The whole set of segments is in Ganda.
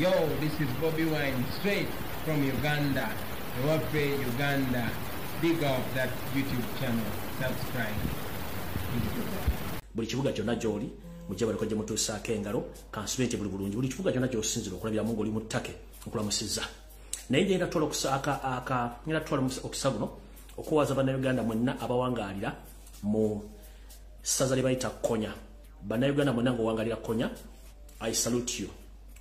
Yo, this is Bobi Wine straight from Uganda. Ewaffe Uganda. Big up that YouTube channel. Subscribe. Buli kibuga kyonna gy'oli mujje baleko gye mutuusaako engalo kansube nti buli bulungi buli kibuga kyonna gy'osinzira okulabiramu ng'oli mu ttake okulamusizza. Naye ngenda twala ngenda twala okisa guno okuwaza Bannayuganda mwenna abawangaalira mu ssaza lye bayita Konya. Bannayuganda mwenna ng'owangaalira Konya, I salute you.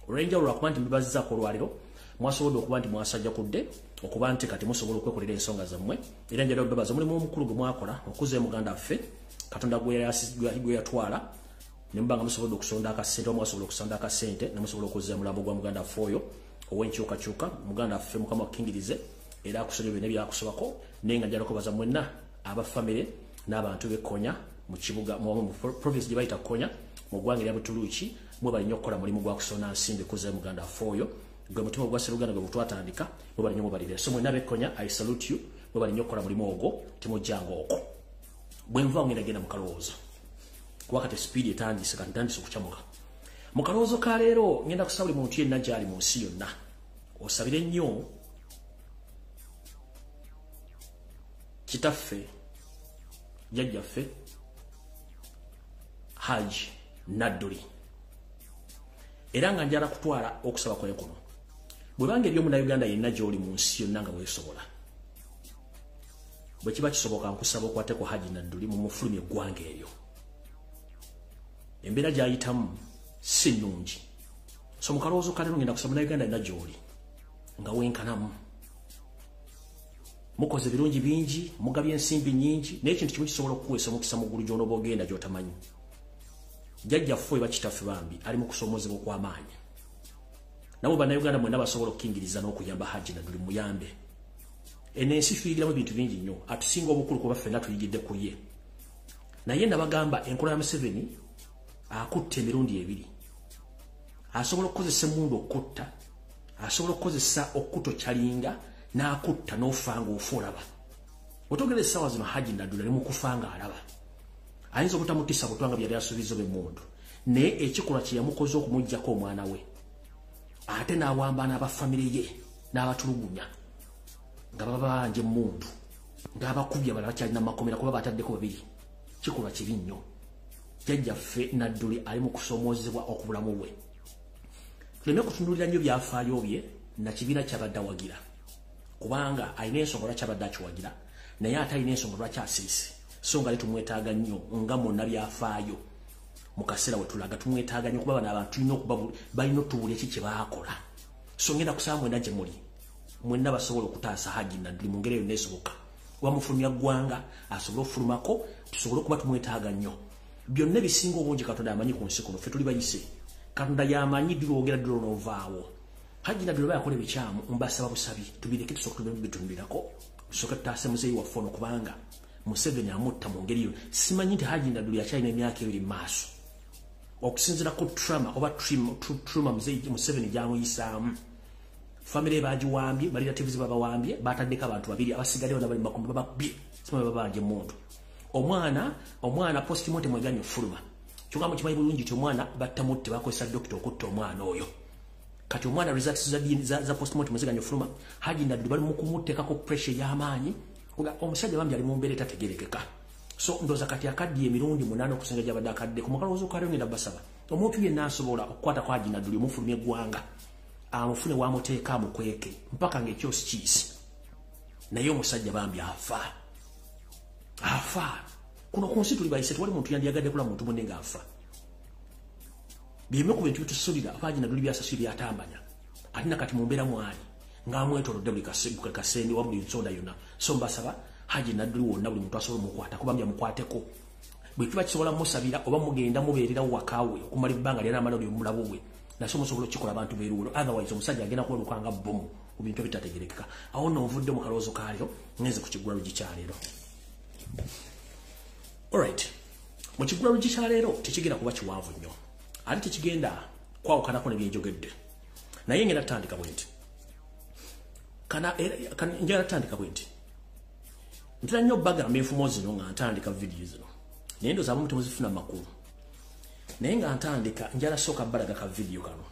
Olw'enjawulo lwakuba nti mbibazzaako olwaliro mwasobodde okuba nti mwasajja kudde okuba nti kati musobola okwekolera ensonga zammwe, era njagala okubebaza omulimu omukulu gwe mwakola okuza muganda waffe Katonda gwe yatwala ne muba nga musobodde okusonda akasente, mwasobola okusonda akasente ne musobola okuzza omulambo gwa muganda waffe oyo ow'enkyukakyuka. Muganda waffe Mukama akkingirize era akusonyiwe byonna ebyakusobako, naye nga njagala okubaza mwenna aba famire n'abantu b'e Konya mu kibuga mu province gye bayita Konya mu ggwanga erya Butuluki. Mwebale nnyo okukola mulimu gwa kusonda nsimbi kuzza muganda waffe oyo gwe mutima ogwa Sseruganda gwe twatandika. Mwebale nnyo, mwebalire. So mwenna ab'e Konya, I salute you, mwebale nnyo okukola mulimu ogwo, temujjanga okwo. Bwe nva ngenda genda mu kalowoozo kuba kati sipiidi etandise, kati ntandise okukyamuka. Mu kalowoozo ka leero ngenda kusaba buli muntu yenna gy'ali mu nsi yonna osabire nnyo kitaffe jjajjaffe Haji Nadduli, era nga njala kutwala okusaba kwe kuno. Bwe banga eri Omunnayuganda yenna gy'oli mu nsi yonna nga weesobola, bwe kiba kisoboka nkusaba okwateko Haji Nadduli mumufulumye eggwanga eryo. Embeera gy'ayitamu si nnungi. So mu kalowoozo ka leero ngenda kusaba Munnayuganda yenna gy'oli nga wenkanamu, mukoze birungi bingi, mugabye ensimbi nnyingi, naye ekintu kimu kisobola okukuweesa omukisa mu ggulu gy'onooba ogenda gy'otamanyi. Jjajjaffe oyo bakitaffe bambi ali mu kusoomozebwa okw'amaanyi. Nabo Bannayuganda mwenna basobola okukingiriza n'okuyamba Haji Nadduli, muyambe. Eno ensi tuyigiramu ebintu bingi nnyo, atusinga obukulu kuba ffenna tuyigidde ku ye. Naye nabagamba enkola ya Museveni akutta emirundi ebiri. Asobola okukozesa emmundu okutta, asobola okukozesa okutokyalinga n'akutta n'ofa ng'ofa olaba. Otogera essaawa zino Haji Nadduli ali mu kufa ng'alaba. Ayinza obutamutisa butwa nga byali asuubiza b'emmundu, naye ekikolwa kye yamukoze okumuggyako omwana we ate n'awamba n'abafamire ye n'abatulugunya nga bababanja emmundu ng'abakubye abalala bakyalina makomera kuba bataddeko babiri. Kikolwa kibi nnyo. Jjajjaffe Nadduli ali mu kusoomoozebwa okubulamu bwe. Tuleme kutunuulira nnyo byafaayo bye na kibiina ky'abadde awagira, kubanga alina ensonga lwaki abadde akiwagira, naye ate alina ensonga lwaki asirise. So nga tumwetaaga nnyo nga munna byafaayo mu kaseera we tulaga, tumwetaaga nnyo kuba bano abantu tulina okuba balina otubuulira ki kye baakola. So ngenda kusaba mwenna gye muli mwenna basobola okutaasa Haji Nadduli mu ngeri yonna esoboka, oba mufulumya ggwanga asobole okufulumako, tusobole okuba tumwetaaga nnyo. Byonna ebisinga obungi Katonda amanyi ku nsi kuno, ffe tuli bayise. Katonda y'amanyi ddi lwogera ddi lw'onoovaawo. Haji Nadduli oba yakola ebikyamu, mbasaba busabi tubireke, tusooke tubitunulirako, tusooke tutaase muzeeyi waffe ono, kubanga Museveni amutta mu ngeri yo. Simanyi nti Haji Nadduli akyalina emyaka ebiri mu maaso okusinziira ku trauma oba trauma muzeeyi Museveni gy'amuyisaamu. Famire bagiwambye, ba relatives babawambye, bataddeko abantu babiri abasigadde bonna bali makumbi babakubye, simanyi babanja emmundu. Omwana postmortem eganye ofuluma. Kyokka mukimanyi bulungi nti omwana battamutte, bakozesa dokita okutta omwana oyo. Kati omwana results za postmortem ziganye ofuluma. Haji Nadduli bali mu kumuteekako pressure ey'amaanyi. Omusajja bambi ali mu mbeera etategeerekeka. So ndowooza kati akaddiye emirundi 8 okusinga gy'abadde akadde. Ku mukalowoozo ka leero ngenda basaba omuntu yenna asobola okukwatako Haji Nadduli omufulumya eggwanga, amufune wamuteeka amukweke mpaka ng'ekyosi kiisi. Naye omusajja bambi afa, afa. Kuno ku nsi tuli bayise, tewali muntu yandiyagadde kula muntu munne ng'afa. Byemu ku bintu bitusulira Haji Nadduli byasasula byatambanya, ate nakati mu mbeera mwali ng'amwetoolodde buli kasendi wa buli nsonda yonna. So mbasaba Haji Nadduli wonna buli muntu asobola omukwatako bambi amukwateko. Bwe kiba kisobola musabira oba mugenda mubeererawo wakaawe okumala ebbanga ly'anaamala oli omulabu bwe, naye musobola okukikola abantu b'eruwolo. Otherwise omusajja agenda kubaluka nga bbomu ku bintu ebitategeerekeka. Awo nno nvudde mu kalowoozo ka leero, ngenze ku kiggulalugi kya leero. Alright, mu kiggulalugi kya leero tekigenda kuba kiwanvu nnyo, ate tekigenda kwawukanako ne byenjogedde, naye ngenda tutandika bwe nti njagala tutandika bwe nti ntera nnyo bagamba enfumo zino nga ntandika vidiyo zino, naye ndowooza abamu temuzifuna makulu. Naye nga ntandika njala sooka balaga ka vidiyo kano.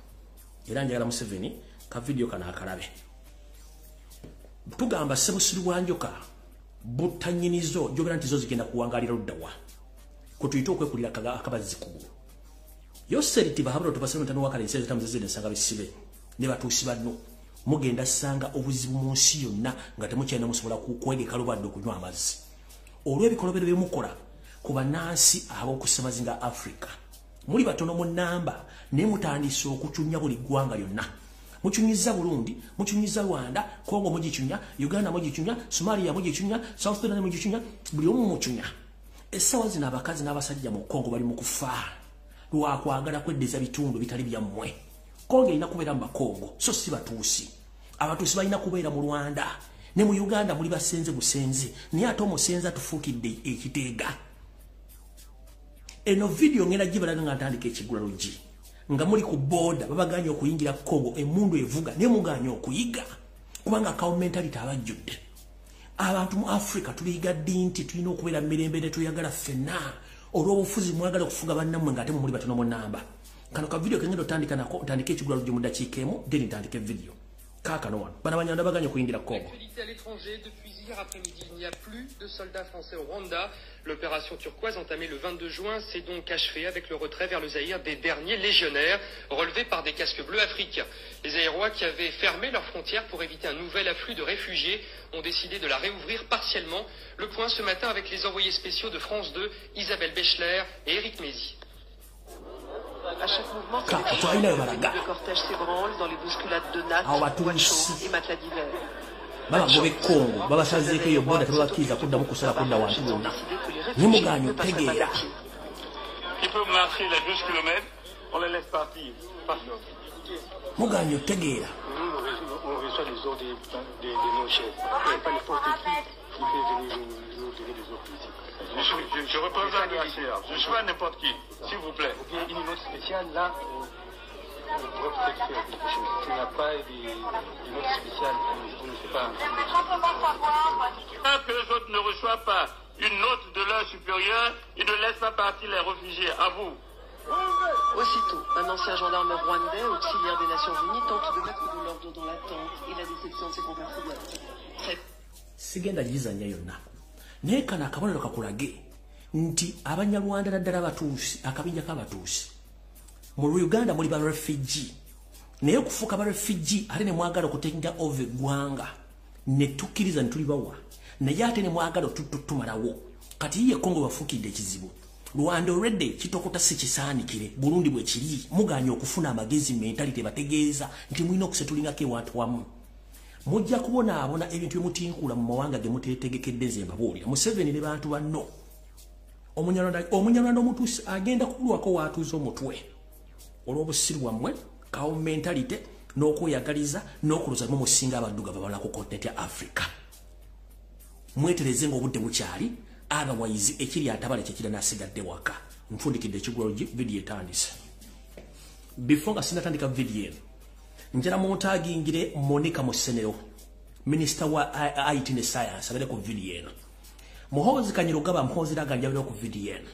Era njagala Museveni ka video kano akalabe. Tugamba sebusiru bwa njoka butta nnyinizo gy'obeera nti zo zigenda kuwangalira luddawa. Kutuyite okwekulira akabazzi kugulu. Yoseri Tibahabura tubasema ntano wakale ensi zitamuze nsanga bisibe ne batuusi banno mugenda sanga obuzibu mu nsi yonna nga temukyalina musobola kwegeka lubadde okunywa amazzi olw'ebikolobero bye mukola ku bannansi ab'okusemazinga Africa. Muli batono mu nnamba naye mutandise okucunya buli ggwanga lyonna. Mucunyizza Burundi, mucunyizza Rwanda, Congo mugicunya, Uganda mugicunya, Somalia mugicunya, South Sudan mugicunya, buli omu mucunya. Essaawa zino abakazi n'abasajja mu Congo bali mu kufa lwakwagala kweddeza bitundu bitali byammwe. Congo erina kubeera mu Bakongo, so si Batuusi. Abatuusi balina kubeera mu Rwanda ne mu Uganda muli basenze busenze, naye ate omusenze atufuukidde ekiteega. Eno video ngenda gibalaga nga ntandika ekigula luggi nga muli ku boda babaganye okuyingira Congo, emundu evuga naye muganye okuyiga kubanga cow mentality abajjudde. Abantu mu Africa tuliyiga ddi nti tulina okubeera mu mirembe ne tweyagala ffenna olw'obufuzi mwagala okufuga bannammwe ng'ate mwe muli batono mu nnamba. Kano ka video kengenda otandika nako, ntandike ekigula luggi mu ddakiika emu, then ntandike video. Kaakano wano bano Abanyarwanda baganye okuyingira Congo. L'actualité à l'étranger, depuis hier après-midi, il n'y a plus de soldats français au Rwanda. L'opération turquoise entamée le 22 juin s'est donc achevée avec le retrait vers le Zaïre des derniers légionnaires relevés par des casques bleus africains. Les Zaïrois qui avaient fermé leurs frontières pour éviter un nouvel afflux de réfugiés ont décidé de la réouvrir partiellement. Le point ce matin avec les envoyés spéciaux de France 2, Isabelle Bechler et Éric Mézy. À chaque mouvement, le cortège s'ébranle dans les bousculades de nattes, bois et matelas d'hiver. Babagobe Congo babasazeeko eyo boda tebabakkiriza kuddamu kusala kudda wantu wonna. Ne muganye otegeera. Ils peuvent marcher les 12 km, on les laisse partir. Muganye otegeera. Nous, on reçoit les ordres de nos chefs. C'est pas n'importe qui peut venir nous donner des ordres ici. Je représente le HCR. Je ne suis pas n'importe qui, s'il vous plaît. Ou bien une note spéciale, là, on pourrait peut-être faire quelque chose. S'il n'y a pas de note spéciale, on ne sait pas. Tant que les autres ne reçoivent pas une note de leur supérieur, ils ne laissent pas partir les réfugiés. À vous. Aussitôt, un ancien gendarme rwandais, auxiliaire des Nations Unies, tente de mettre de l'ordre dans la tente et la déception de ses compatriotes. Sigenda gizanya yonna. Naye kano akabonero kakulage nti Abanyarwanda naddala Abatuusi, akabinja k'Abatuusi mu Uganda muli ba refugee, naye okufuuka ba refugee ate ne mwagala okutekinga over eggwanga ne tukkiriza ne tulibawa, naye ate ne mwagala otutumalawo. Kati ye Congo bafuukidde ekizibu. Rwanda already kitokota si kisaanikire, Burundi bwe kiri. Muganye okufuna amagezi mentality bategeeza nti mulina okusetulingako ewantu wamu. Mujja kubonaabona ebintu byemutinkula mu mawanga ge muteetegekedde. Nze mbabuulira, Museveni ne bantu banno, Omunyarwanda omutuusi agenda kubulwako waatuuza omutwe olw'obusiru bwammwe, cow mentality n'okweyagaliza n'okulowooza mu musinga abaddugavu abalala ku continent ya Africa. Mwetereze ng'obudde bukyali, otherwise ekiri atabale kyekira n'asigadde waka. Nfundikidde ekigula luggi, video etandise. Before nga sinnatandika video eno, njala muntagingire Monica Musenero, minisita wa IT ne science, abeere ku video eno. Muhoozi Kanyirugaba, Muhoozi Laganja abeere ku video eno.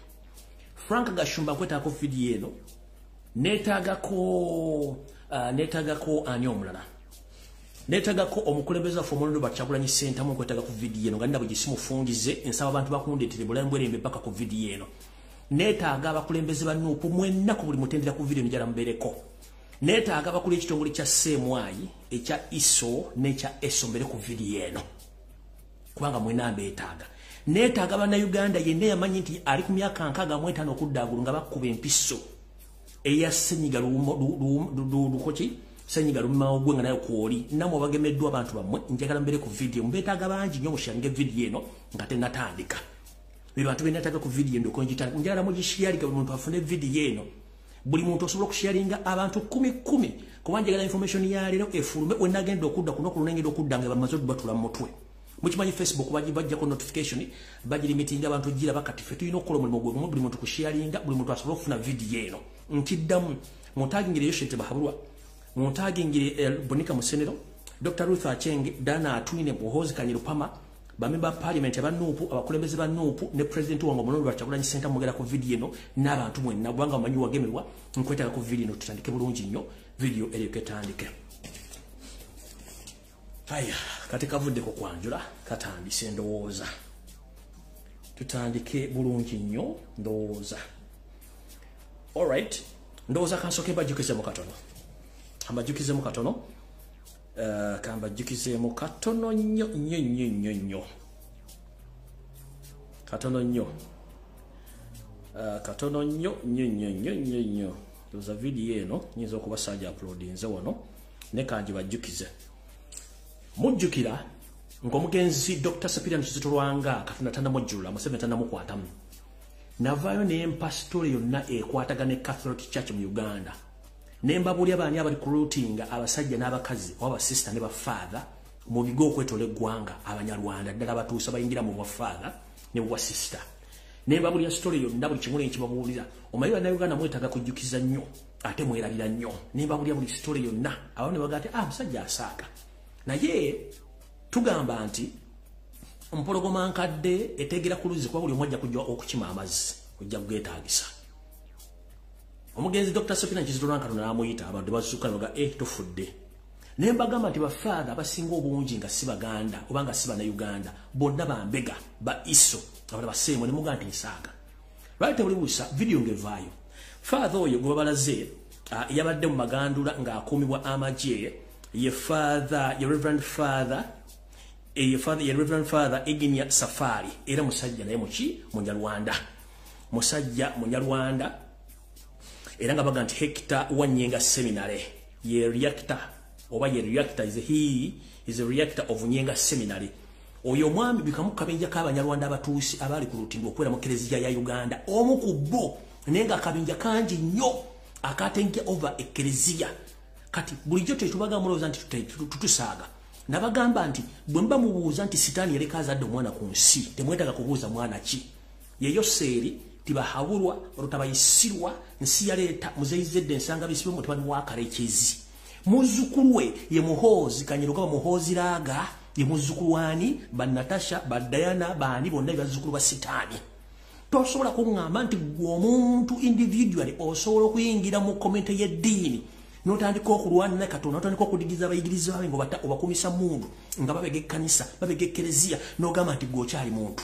Frank Gashumba nkwetaako video eno. Neetaagako ani omulala? Neetaagako omukulembeze waffe omulonde Kyagulanyi Ssentamu, nkwetaaga ku video eno nga nina bwe gisimufungize. Nsaba abantu bakundeetere bulamu bwerembe paka ku video eno. Neetaaga abakulembeze ba NUP mwenna ku buli mutendera ku video njala mubeereko. Neetaaga abakulu ekitongole kya CMI, ekya ISO n'ekya ESO mbere ku video eno, kubanga mwenna mbeetaaga. Neetaaga Bannayuganda yenna yamanyi nti ali ku myaka 65 okudda agulu nga bakuba empiso eya ssenyiga lukoki ssenyiga lumawugwe nga nayo kwoli, nammwe abagemeddwa abantu bammwe njagala mbeere ku video. Mbeetaaga bangi nnyo mushange video eno nga tennatandika. Be bantu beneetaaga ku video eno ngitandika. Njagala mugisharinga buli muntu afune video eno. Buli muntu osobola okusharinga abantu 10 kuba njagala information ya leero efulume we nagenda okudda kuno ku lunengenda okudda nga bamaze okubatula mu mutwe. Mukimanyi Facebook bajjako notification bagirimitinga abantu gira bakati ffe tulina okukola omulimu gwe buli muntu kusharinga, buli muntu asobole okufuna video eno. Nkiddamu, muntagingire Yoshete Bahabulwa, muntagingire Bonica Musenero, Dr. Ruth Achenge, Dana Atwine, Muhoozi Kanyirupama, Bamemba parliament aba NUP, abakulembeze ba NUP ne president wange Omulondo Kyagulanyi Ssentamu mugera ku video eno n'abantu mwenna kubanga omanyi wagemerwa nkwetaaga ku video eno tutandike bulungi nnyo video eryoke etandike. Aya, kati kavuddeko kwanjula katandise ndowooza. Tutandike bulungi nnyo ndowooza. Alright, ndowooza kansooke mbajjukizeemu katono. Mbajjukizeemu katono. Kambajjukizeemu katono nnyo nnyo nnyo nnyo nnyo. Katono nnyo. Katono nnyo nnyo nnyo nnyo nnyo nnyo. Ndowooza video eno nnyinza okuba saaja uploadinze wano ne kanjibajjukize. Mujjukira ng'omugenzi Dr. Cyprian Kizito Lwanga Katonda tannamujjulula, Museveni tannamukwatamu. Navaayo ne mpa story yonna ekwatagana ne Catholic Church mu Uganda. Ne mbabuulira baani abarecruitinga abasajja n'abakazi oba basista ne bafather mu bigo okwetoola eggwanga Abanyarwanda ddala batuusa bayingira mu bwafather ne bwasista. Ne mbabuulira story yonna buli kimu ne nkibabuulira. Omanyi Bannayuganda mwetaaga kujjukiza nnyo ate mwerabira nnyo. Ne mbabuulira buli story yonna abamu ne bagamba nti musajja asaaga. Naye tugamba nti empologoma nkadde etegera ku luzzi kuba buli omu ajja kujja okukima amazzi ojja kugeetaagisa. Omugenzi Dr. Cyprian Kizito Lwanga Katonda n'amuyita abantu bazuukuka ne bagamba tufudde. Ne mbagamba nti bafaatha abasinga obungi nga si Baganda oba nga si Bannayuganda bonna bambega ba ISO abalala baseemu ne mugamba nti nsaaga. Lwali tebulibuusa vidiyo ng'evaayo. Faatha oyo gwe babalaze yabadde mu magandula ng'akuumibwa amagye ye father, ye Reverend Father, ye Reverend Father Iginia Safari era musajja naye muki Munyarwanda. Musajja Munyarwanda era nga baga nti Hector Wanyenga Seminary ye reactor oba ye reactor is he is a reactor of Nyenga Seminary. Oyo omwami bikamu kabinja k'Abanyarwanda abatuusi abaali ku lutindo okubeera mu Kereziya ya Uganda omu ku bo naye nga akabinja kangi nnyo akatenke over Ekereziya. Kati bulijjo tetubaga mulowooza nti tutusaaga. Nabagamba nti bwe mba mubuuza nti Sitaani yaleka azadde omwana ku nsi temwetaaga kubuuza mwana ki. Ye Yoseeri tibahabulwa rutabayisirwa nsi yaleeta muzeyizedde ensanga bisibe mutabani wa Karekezi. Muzzukulu we ye Muhoozi Kanyerugaba Muhoozi Raaga ye muzzukulu wani ba Natasha ba Diana baani bonna bazzukulu ba Sitaani. Tosobola kuŋŋamba nti ggwe omuntu individually osobola okuyingira mu komite y'eddiini n'otandika okulwana ne Katonda, n'otandika okudigiza abayigirizwa be ng'obakumisa mundu nga babega ekkanisa babega ekkereziya n'ogamba nti ggwe okyali muntu.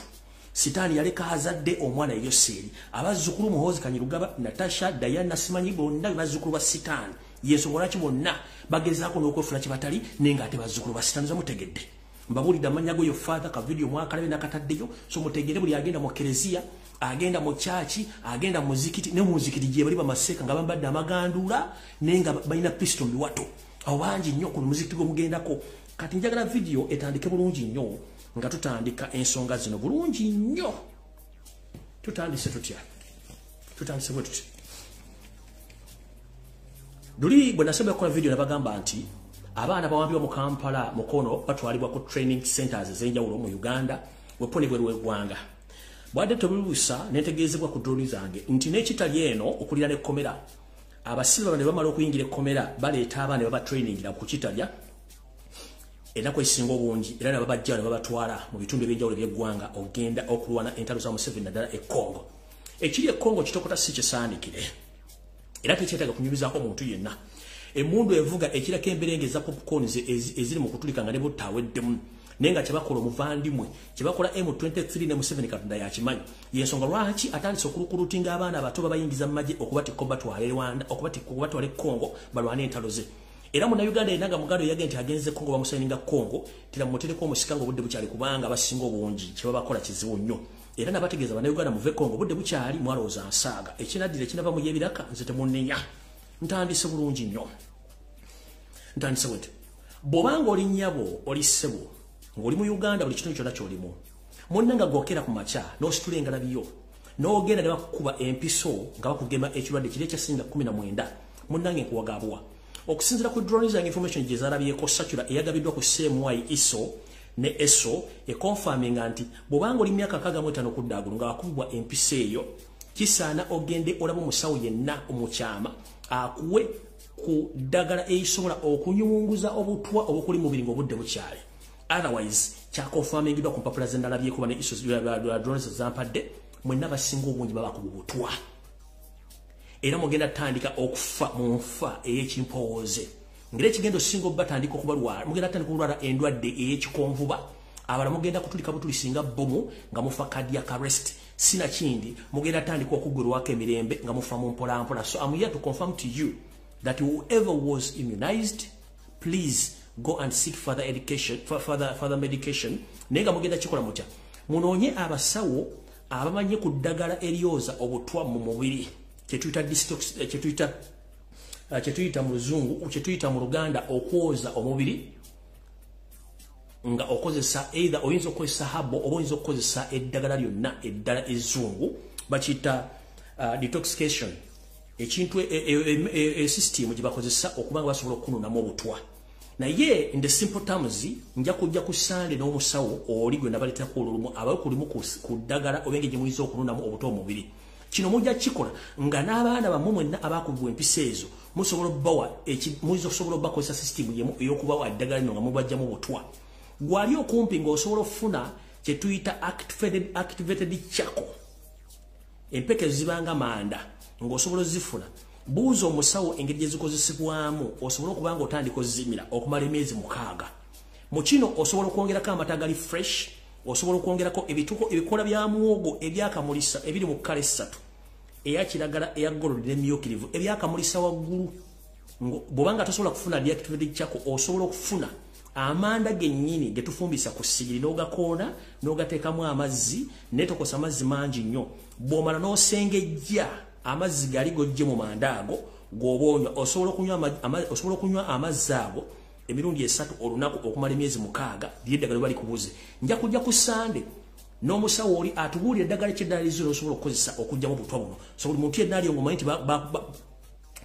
Sitaani yaleka azadde omwana Yoseeri. Abazzukulu Muhoozi Kanyerugaba, Natasha, Diana simanyi bonna bazzukulu ba Sitaani. Yensonga lwaki bonna bagezaako n'okwefula kye batali naye ng'ate bazzukulu ba Sitaani zamutegedde. Mbabuulidde amannya g'oyo father ka video mwakalabe n'akataddeyo so mutegere buli agenda mu kereziya agenda mu church agenda mu muzikiti ne mu muzikiti gye bali bamaseeka nga bambadde amagandula naye nga balina pistol mu biwato. Awo bangi nnyo ku muzikiti gwe mugendako. Kati njagala video etandike bulungi nnyo nga tutandika ensonga zino bulungi nnyo. Tutandise tutya? Tutandise bwe tuti. Luli bwe nasabye okukola video nabagamba nti abaana bawambibwa mu Kampala Mukono batwalibwa ku training centers ez'enjawulo mu Uganda wepone bweru w'eggwanga. Bwadde tebulibuusa netegeezebwa ku drone zange nti n'ekitali eno okulira n'ekkomera abasibe bano ne bamala okuyingira ekkomera baleeta abaana ne babatrainingira ku kitalya ennaku ezisinga obungi era ne babajja ne babatwala mu bitundu eby'enjawulo eby'eggwanga okugenda okulwana entalo za Museveni naddala e Congo. Ekiri e Congo kitokota si kisaanikire era tekyetaaga kunyumizaako muntu yenna. Emmundu evuga ekirako emberenge eza popcorn eziri mu kutulika nga ne butta aweddemu naye nga kyebakola omuvandimwe kyebakola M23 ne Museveni Katonda yakimanyi. Yensonga lwaki atandise okulukulutinga abaana abato babayingiza mu magye okubatikka obatwala e Rwanda okubatikka obatwala e Congo balwane entalo ze. Era Munnayuganda yenna nga muganda yagenda nti agenze Congo bamusayininga Congo teramutereko omusika ng'obudde bukyali kubanga abasinga obungi kye babakola kizibu nnyo. Era nabategeeza Bannayuganda muve Congo obudde bukyali mwalowooza nsaaga ekinaddira ekinava mu y'ebiraka nze temunnenya. Ntandise bulungi nnyo. Ntandise bwe nti bw'obanga oli nnyabo oli ssebo ng'oli mu Uganda buli kitundu kyonna ky'olimu munna nga gwokera ku makya n'ositula engalabi yo n'ogenda ne bakukuba empiso nga bakugema ekirwadde kiri ekyasinga 19 munnange nkuwagabuwa. Okusinziira ku drone zange information gye zaalabyeko circular eyagabiddwa ku CMY ISO ne ESO ekonfaminga nti bw'obanga oli myaka 65 kudda waggulu nga wakubibwa empiso eyo kisaana ogende olabe omusawo yenna omukyama akuwe ku ddagala erisobola okunyumunguza obutwa obukuli mubiri ng'obudde bukyali. Otherwise kyakonfamingiddwa ku mpapula zendalabyeko ne issues drones zampadde, mwenna basinga obungi babakuba obutwa era mugenda tandika okufa mu nfa ey'ekimpowooze. Ngeri ekigenda osinga obatandika okubalwala, mugenda tandika okulwala endwadde ey'ekikonvuba, abala mugenda kutulika butulisinga bbomu nga mufa cardiac arrest, sinakindi mugenda tandika okugulwako emirembe nga mufa mu mpolampola. So I'm here to confirm to you that whoever was immunized, please go and seek further education, further medication. Naye nga mugenda kikola mutya? Munoonye abasawo abamanye ku ddagala eryoza obutwa mu mubiri, kyetuyita detox, kyetuyita mu luzungu, kyetuyita mu Luganda okwoza omubiri, nga okozesa either oyinza okukozesa habo oba oyinza okukozesa eddagala lyonna eddala ezzungu, bakiyita detoxification. Ekintu system gye bakozesa okuba nga basobola okununamu obutwa. Naye in the simple terms, nja kujja ku Sande n'omusawo oli gwe nabaleetako olumu abakulimu ku ddagala oba engeri gye muyinza okununamu obutwa omubiri. Kino mujja kikola nga n'abaana bammwe mwenna abakubibwa empisa ezo musobola obbawa, muyinza okusobola obbakozesa system yemu ey'okubawa eddagala lino nga mubajjamu butwa. Gwali okumpi ng'osobola okufuna kye tuyita activated charcoal, empeke zibanga manda, ng'osobola ozifuna. Buuza omusawo engeri gye zikozesebwamu osobole okuba nga otandika ozimira okumala emyezi 6. Mu kino osobola okwongerako amata agali fresh, osobola okwongerako ebikola bya muwogo ebyakamulisa ebiri mu kkala 3, eya kiragala, eya gold n'emyukirivu, ebyakamulisa waggulu. Bw'obanga tosobola kufuna deactivated charcoal, osobola okufuna amanda gennyini ge tufumbisa ku ssigiri n'ogakoona n'ogateekamu amazzi, naye tokosa amazzi mangi nnyo. Bw'omala n'osengejja amazzi gali gojje mu manda ago g'oba onywa, osobola okunywa amazzi ago emirundi 3 olunaku okumala emyezi 6, lyeddagala bali kubuze. Nja kujja ku Sande n'omusawo oli atubuulire eddagala ky'eddala liziro osobola okukozesa okuggyamu obutwa buno. So buli muntu yenna ali ng'omanyi nti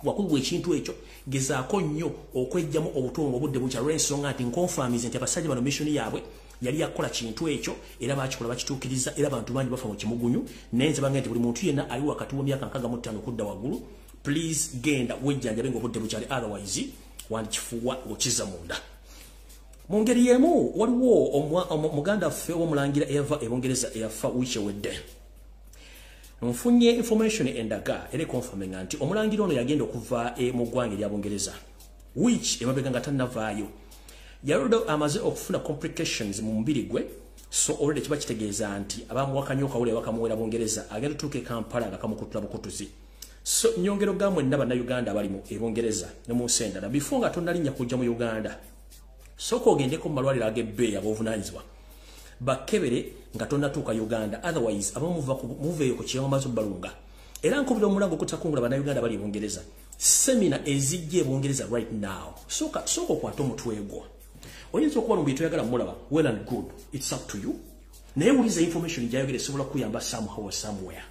wakubibwa ekintu ekyo, gezaako nnyo okwejjamu obutwa obudde bukya, olw'ensonga nti nkonfamize nti abasajja bano mission yaabwe yali yakola kintu ekyo era bakikola bakituukiriza, era abantu bangi bafa mu kimugunyu. Naye nze bange nti buli muntu yenna ali wakati w'emyaka 65 okudda waggulu, please genda wejjanjabe ng'obudde bukyali, otherwise wandikifuuwa ng'okiza munda. Mu ngeri y'emu waliwo muganda waffe ow'omulangira eyava e Bungereza eyafa wiiki ewedde. Nfunye information endaga era ekonfaminga nti omulangira ono yagenda okuva mu ggwanga erya Bungereza wiiki emabega nga tannavaayo, yaludde amaze okufuna complications mu mubiri gwe. So already kiba kitegeeza nti abamuwakanya okawulira bakamuwera Bungereza, agenda tuuka e Kampala nga kamukutula bukutuzi. So nyongero ga mwenna Bannayuganda abali mu e Bungereza ne mu nsi endala, before nga tonnalinnya kujja mu Uganda, sooka ogendeko mu malwaliro ag'ebbeeyi ab'obuvunaanyizibwa bakebere nga tonnatuuka Uganda, otherwise abamu muveeyo ku kiyamamazo balunga. Era nkubira omulango okutakungula Bannayuganda bali e Bungereza, seminar ezijja e Bungereza right now, sooka okwate omutwe gwo. Oyinza okuba lumbi toyagala mulaba, well and good, it's up to you. Naye wuliza information gy'ayogera esobola kuyamba somehow or somewhere.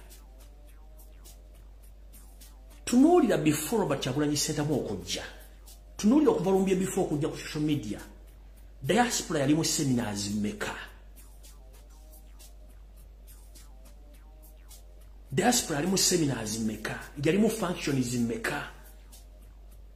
Tunuulira before Robert Kyagulanyi Ssentamu okujja, tunuulira okuva lumbye before okujja ku social media, diaspora yali mu seminars mmeka? Diaspora yali mu seminars mmeka? Yali mu functions mmeka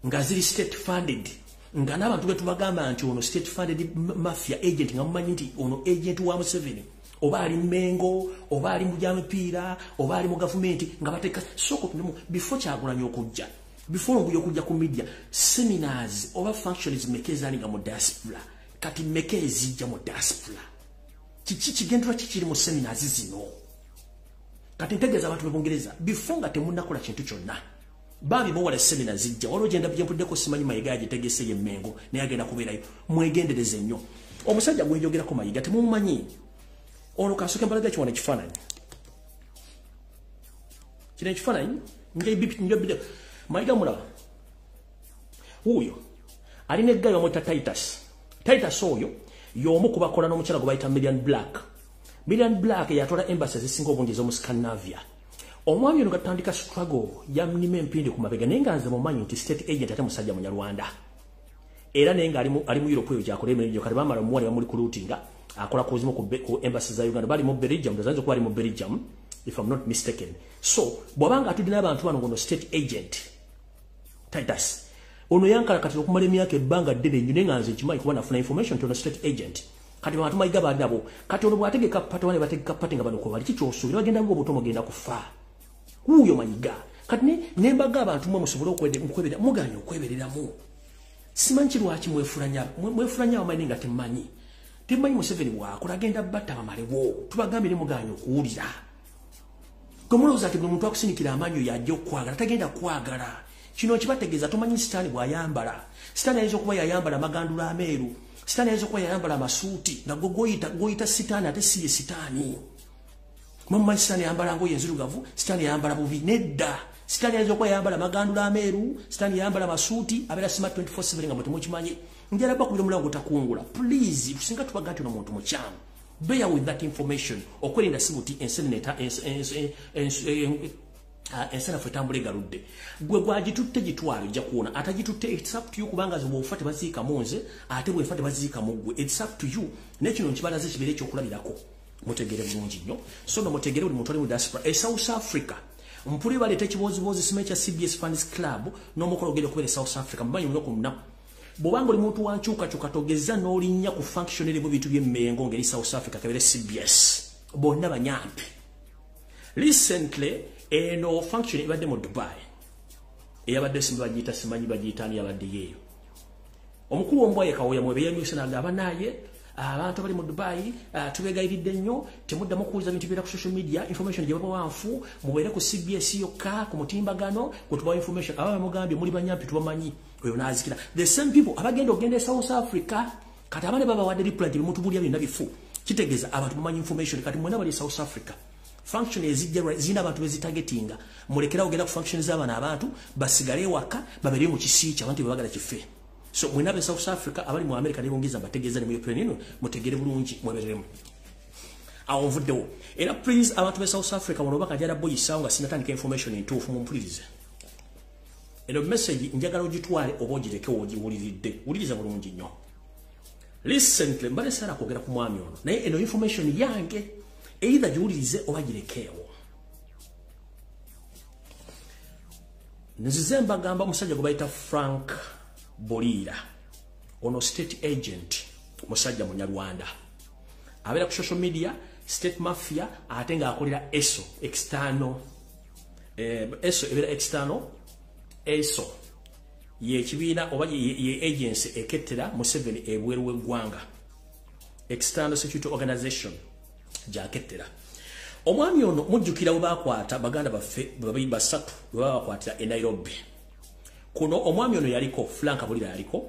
nga ziri state funded? Nga n'abantu be tubagamba nti ono state funded mafia agent, nga mumanyi nti ono agent wa Museveni, oba ali Mengo, oba ali mu byamipiira, oba ali mu gavumenti, nga bateeka sooka otunemu before Kyagulanyi okujja, before Lumbuye okujja ku media, seminars oba functions mmeka ezaalinga mu diaspora? Kati mmeka ezijja mu diaspora? Kiki kigendera kikiri mu seminars zino? Kati ntegeeza abantu b'e Bungereza, before nga temunnakola kintu kyonna, bambi muwala semina zijja, waliwo gye ndabye mpuddeko, simanyi Mayiga yagitegese ye Mengo, naye agenda kubeerayo, mwegendereze nnyo. Omusajja gwe njogerako Mayiga temumumanyi. Ono kasooke mbalaga ekiwano ekifaananyi kino, ekifaananyi njabide Mayiga mulaba wuuyo alina eggayi bamwita Titus. Titus oyo y'omu ku bakola n'omukyala gwe bayita Million Black. Million Black yatwala embassy ezisinga obungi ez'omu Scandinavia. Omwami ono gatandika struggle yamnima empindi ku mabega, naye nga nze mumanyi nti state agent ate musajja Munyarwanda, era naye nga ali mu Europe eyo gyakola emirimu gyo. Kati bamala omuwala bamuli kulutinga akola ku zimu ku embassy za Uganda, bali mu Belgium, ndowooza kuba ali mu Belgium if I'm not mistaken. So bw'abanga atudde n'abantu bano ngono state agent Titus ono yankalakatira okumala emyaka ebbanga ddene nnyo, naye nga nze nkimanyi kuba nafuna information nti ono state agent. Kati bantu Mayiga bali nabo. Kati ono bw'ategeka party, wane bategeka party nga bano kwe bali, kikyosuubira bagenda bo obuto mugenda kufa. Wuuyo Mayiga. Kati ne mbaga abantu mmwe musobole okweberera, muganye okwebereramu. Simanyi lwaki mwefulanya abamanyi nga temmanyi. Temmanyi Museveni bw'akola agenda batta bamalewo. Tubagambye ne muganye okuwulira. Gwe mulowooza nti buli muntu akusindikira amaanyi yajja okukwagala, tagenda kukwagala. Kino kibategeeza tomanyi Sitaani bw'ayambala. Sitaani ayinza okuba yayambala amagandula ameeru. Sitaani ayinza okuba yayambala amasuuti nga gwe gwoyita Sitaani ate si ye Sitaani. Mumanyi Sitaani yayambala ngoye enzirugavu, Sitaani yayambala bubi. Nedda. Sitaani ayinza okuba yayambala amagandula ameeru, Sitaani yayambala amasuuti, abeera smart 24/7 nga mwe temukimanyi. Njala bakubira omulango otakungula. Please, singa tubaga nti ono muntu mukyamu. Bear with that information. Okwerinda si buti ensanafu etambula egaludde. Gwe gwagitutte gitwale ojja kuwona. Atagitutte it's up to you, kubanga bw'ofa tebaziika mu nze, ate bw'enfa tebaziika mu ggwe. It's up to you. Naye kino nkibalaze kibeere ekyokulabirako. Mutegere bulungi nnyo. So no mutegere buli muntu ali mu diaspora. E South Africa, mpuli baleeta ekibooziboozi simanyi kya CBS Fans Club n'omukolo ogenda okubeera e South Africa. Mumanyi olunaku lunaku. Bw'obanga oli muntu wa nkyukakyuka togeza n'olinnya ku function erimu bintu by'Emmengo ng'eri South Africa kebeere CBS. Bonna banyampi. Recently, eno function ebadde mu Dubai. Eyabadde simba bagiyita simanyi bagiyita ani yabadde yeeyo. Omukulu ombwa ye Kawoya mwebe yanywese n'agamba naye abantu abali mu Dubai tubeegayiridde nnyo temuddamu kuwuliza bintu bibeera ku social media, information gye babawa nfu, mubeere ku CBS yokka ku mutimbagano gwe tubawa information. Aba bamugambye muli banyampi tubamanyi, oyo n'azikira. The same people abagenda okugenda e South Africa kati abane babawadde reply nti bimutubulya byonna bifu. Kitegeeza abantu bamanyi information. Kati mwena bali e South Africa, function ezijja zirina abantu bezitargetinga. Mulekerawo ogenda ku function z'abano abantu, basigale ewaka babeere mu kisiiki abantu bebagala kife. So mwena be South Africa abali mu America ne Bungereza mbategeeza ne mu European Union mutegere bulungi mwebereremu. Awo nvuddewo. Era please abantu be South Africa wano bakajala boyisaawo nga sinatandika information entuufu mumpulirize. Eno message njagala ogitwale oba ogireke ogiwuliridde. Wuliriza bulungi nnyo. Recently mbadde saala kwogera ku mwami ono, naye eno information yange either giwulirize oba girekeewo. Nzize mbagamba omusajja gwe bayita Frank Boliira. Ono state agent, musajja munyarwanda. Abeera ku social media, state mafia, ate ng'akolera ESO, external. ESO ebeera external, ESO ye kibiina oba ye agency ekettera Museveni ebweru w'eggwanga. External Security Organization gy'akettera. Omwami ono mujjukira bwe baakwata baganda baffe babiri basatu bwe babakwatira e Nairobi. Kuno omwami ono yaliko, Frank Bulira yaliko,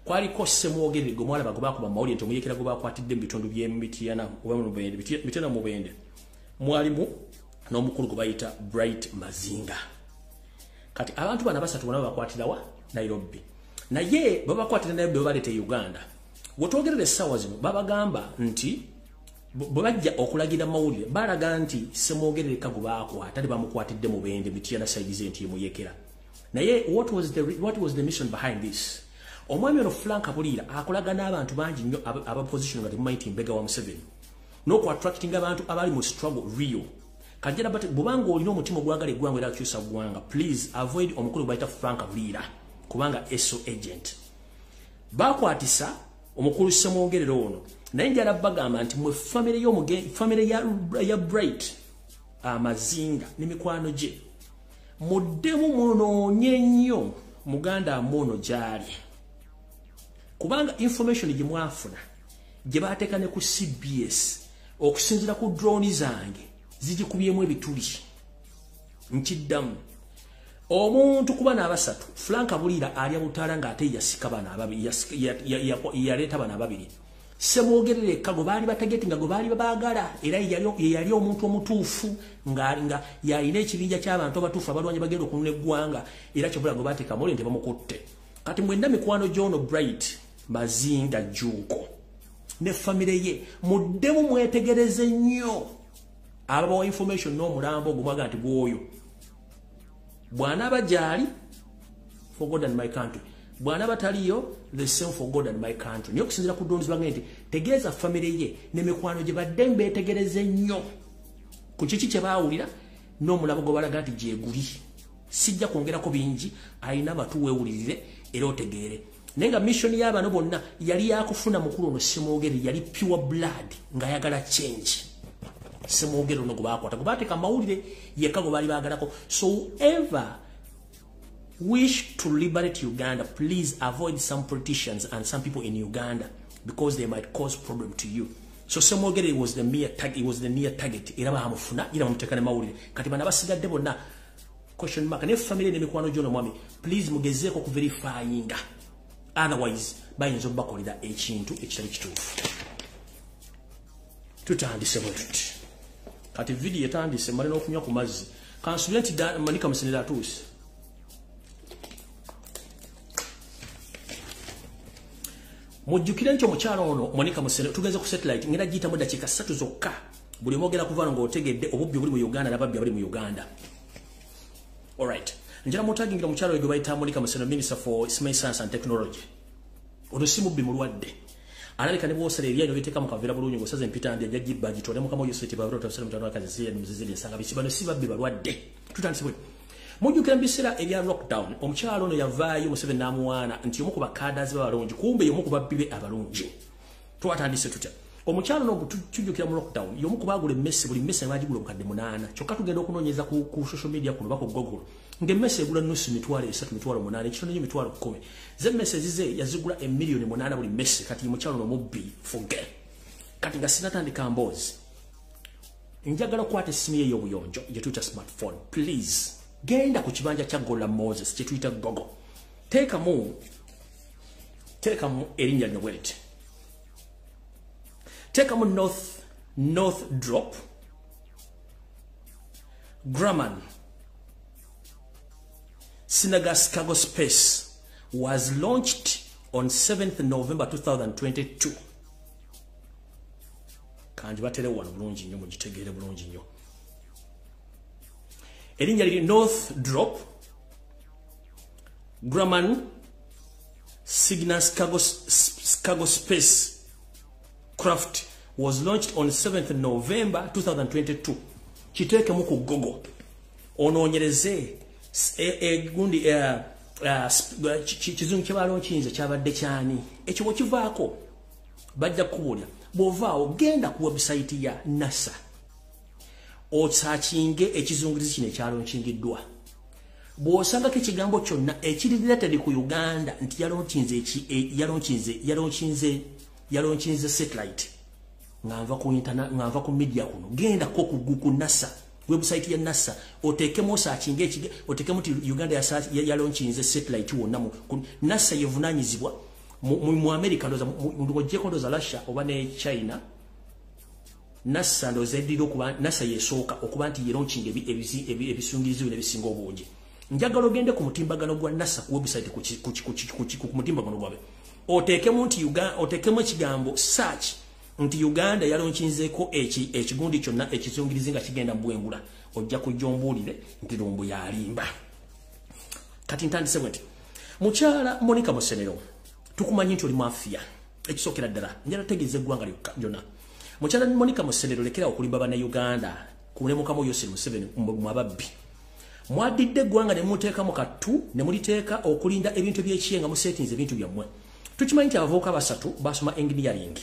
kwaliko Ssemwogerere gwe mwalaba gwe baakuba mu mawulire nti omuyekera gwe baakwatidde mu bitundu by'e Mityana oba mu Mubende, Mityana Mubende. Mwalimu n'omukulu gwe bayita Bright Mazinga. Kati abantu bano abasatu bonna babakwatira wa Nairobi. Naye babakwatira Nairobi babaleeta e Uganda. Wetwogerera essaawa zino babagamba nti bwe bajja okulagira mawulire balaga nti Ssemwogerere gwe baakwata tebamukwatidde Mubende Mityana side ze nti muyekera. Naye what was the mission behind this? Omwami ono Frank Bulira akolaga n'abantu bangi nnyo aba position nga temumanyi nti mbega wa Museveni. N'oku attracting abantu abali mu struggle real. Kajjala bate bw'obanga olina omutima ogwagala eggwanga era akyusa ggwanga, please avoid omukulu gwe bayita Frank Bulira kubanga ESO agent. Baakwatisa omukulu Ssemwogerere ono. Naye njala bagamba nti mwe family ya Bright Amazinga n'emikwano gye muddemu munoonye nnyo muganda amono gy'ali. Kubanga information gye mwafuna gye baateeka ne ku CBS okusinziira ku drone zange zigikubyemu ebituli. Nkiddamu. Omuntu kuba n'abasatu, Frank Bulira alya butaala ng'ate yasika bano ababiri, yaleeta bano ababiri. Ssemwogerere gwe baali batagetinga gwe baali babaagala era ye yali omuntu omutuufu nga yalina ekibinja ky'abantu abatuufu abalwanyi bagenda okunona eggwanga era kyobula gwe baateeka mawulire nti bamukutte. Kati mwenna mikwano gy'ono Bright Mazinga Jjuuko ne famire ye muddemu mwetegereze nnyo ababawa information n'omulambo ogwo mwaga nti gw'oyo. Bw'anaaba gy'ali for God and my country. Bw'anaaba taliyo the same for God and my country. Naye okusinziira ku ddonzi bange nti tegeeza famire ye n'emikwano gye badde mbeetegereze nnyo ku kiki kye baawulira n'omulabo gwe balaga nti gyeguli. Sijja kwongerako bingi, alina amatu weewulirire era otegeere. Naye nga mission y'abano bonna yali yakufuna mukulu ono Ssemwogerere, yali pure blood ng'ayagala change. Ssemwogerere ono gwe baakwata, gwe baateeka mawulire yekka gwe baali baagalako. So whoever wish to liberate Uganda, please avoid some politicians and some people in Uganda because they might cause problem to you. So Ssemwogerere was the mere target, he was the near target. Era baamufuna, era bamuteeka ne mawulire. Kati bano abasigadde bonna question mark. Ne family n'emikwano gy'ono mwami, please mugezeeko ku verifyinga. Otherwise, bayinza obbakolera ekintu ekitali kituufu. Tutandise bwe tuti. Kati video etandise, mmale n'okunywa ku mazzi. Kansubire nti Monica Musenero atuuse. Mujjukire nti omukyala ono Monica Musenero tugenze ku satellite, ngenda giyitamu eddakiika 3 zokka. Buli omu ogenda kuvaano ng'otegedde obubbi obuli mu Uganda n'ababbi abali mu Uganda. Alright. Njala mutagingira omukyala oyo gwe bayita Monica Musenero, Minister for Science and Technology. Ono si mubbi, mulwadde. Alabika ne bw'osala eryanyi obiteeka mu kaveera bulungi ng'osaze empitandi ajja gibba agitwale. Mukama oyo seti babiro tafsira mutano wakazi ziri muziziri ensanga biki bano si babbi, balwadde. Tutandise bwe. Mujjukira mu biseera ebya lockdown, omukyala ono yavaayo Museveni n'amuwaana nti omu ku bakadazi b'abalungi, kumbe y'omu ku babbi be abalungi. Twatandise tutya? Omukyala ono tujjukira mu lockdown, y'omu ku baagula emmese, buli mmese baagigula 8,000. Kyokka tugenda okunoonyeza ku social media kuno bako Google, ng'emmese egula nusu 300,000, 800,000, ekitono nnyo 10,000. Ze emmese ezize yazigula 8,000,000 buli mmese. Kati mukyala ono mubbi, forget. Kati nga sinatandika mboozi, njagala okukwata essimu ye ey'obuyonjo gye tuyita smartphone. Please genda ku kibanja kya Gola Moses kye tuyita Google, teekamu erinnya lino bwe liti, teekamu Northrop Grumman Cygnus Cargo Space was launched on 7th November 2022. Kanji batere wano bulungi nnyo mugitegeere bulungi nnyo. Erinnya liri Northrop Grumman Cygnus Cargo Space Craft was launched on 7th November 2022. Kiteekemu ku Google onoonyereze gundi kizungu kye balonkinze kyabadde kyani. Ekyo bw'okivaako bajja kukubuulira. Bw'ovaawo genda ku website ya NASA osakinge ekizungirizi kino ekyalonkingiddwa. Bw'osangako ekigambo kyonna ekiri related ku Uganda nti yalonkinze satellite, nga nva ku internet, nga nva ku media kuno, genda ko ku NASA website ya NASA oteekemu osakinge oteekemu nti Uganda yalonkinze satellite wonna. NASA yevunaanyizibwa mu America, ndowooza ng'oggyeko ndowooza Russia oba ne China. NASA ndowooza eddira okuba NASA yesooka okuba nti yeronkinga ebisungirizi bino ebisinga obungi. Njagala ogende ku mutimbagano gwa NASA ku website ku mutimbagano gwabwe oteekemu nti oteekemu ekigambo search nti Uganda yalonkinzeeko ekigundi kyonna ekizungirizi nga kigenda mu bwengula, ojja kujja ombuulire nti Lumbu yalimba. Kati ntandise bwe nti mukyala Monica Musenero, tukumanyi nti oli mafia. Ekisookera ddala njala tegeeza eggwanga lyonna. Mukyala Monica Musenero, lekera okulimba bannayuganda ku ne mukama Yoweri Museveni mwababbi. Mwadidde eggwanga ne muteeka mu kattu ne muliteeka okulinda ebintu ebyekiye nga musetinze ebintu byammwe. Tukimanyi nti abavubuka basatu basoma engineering,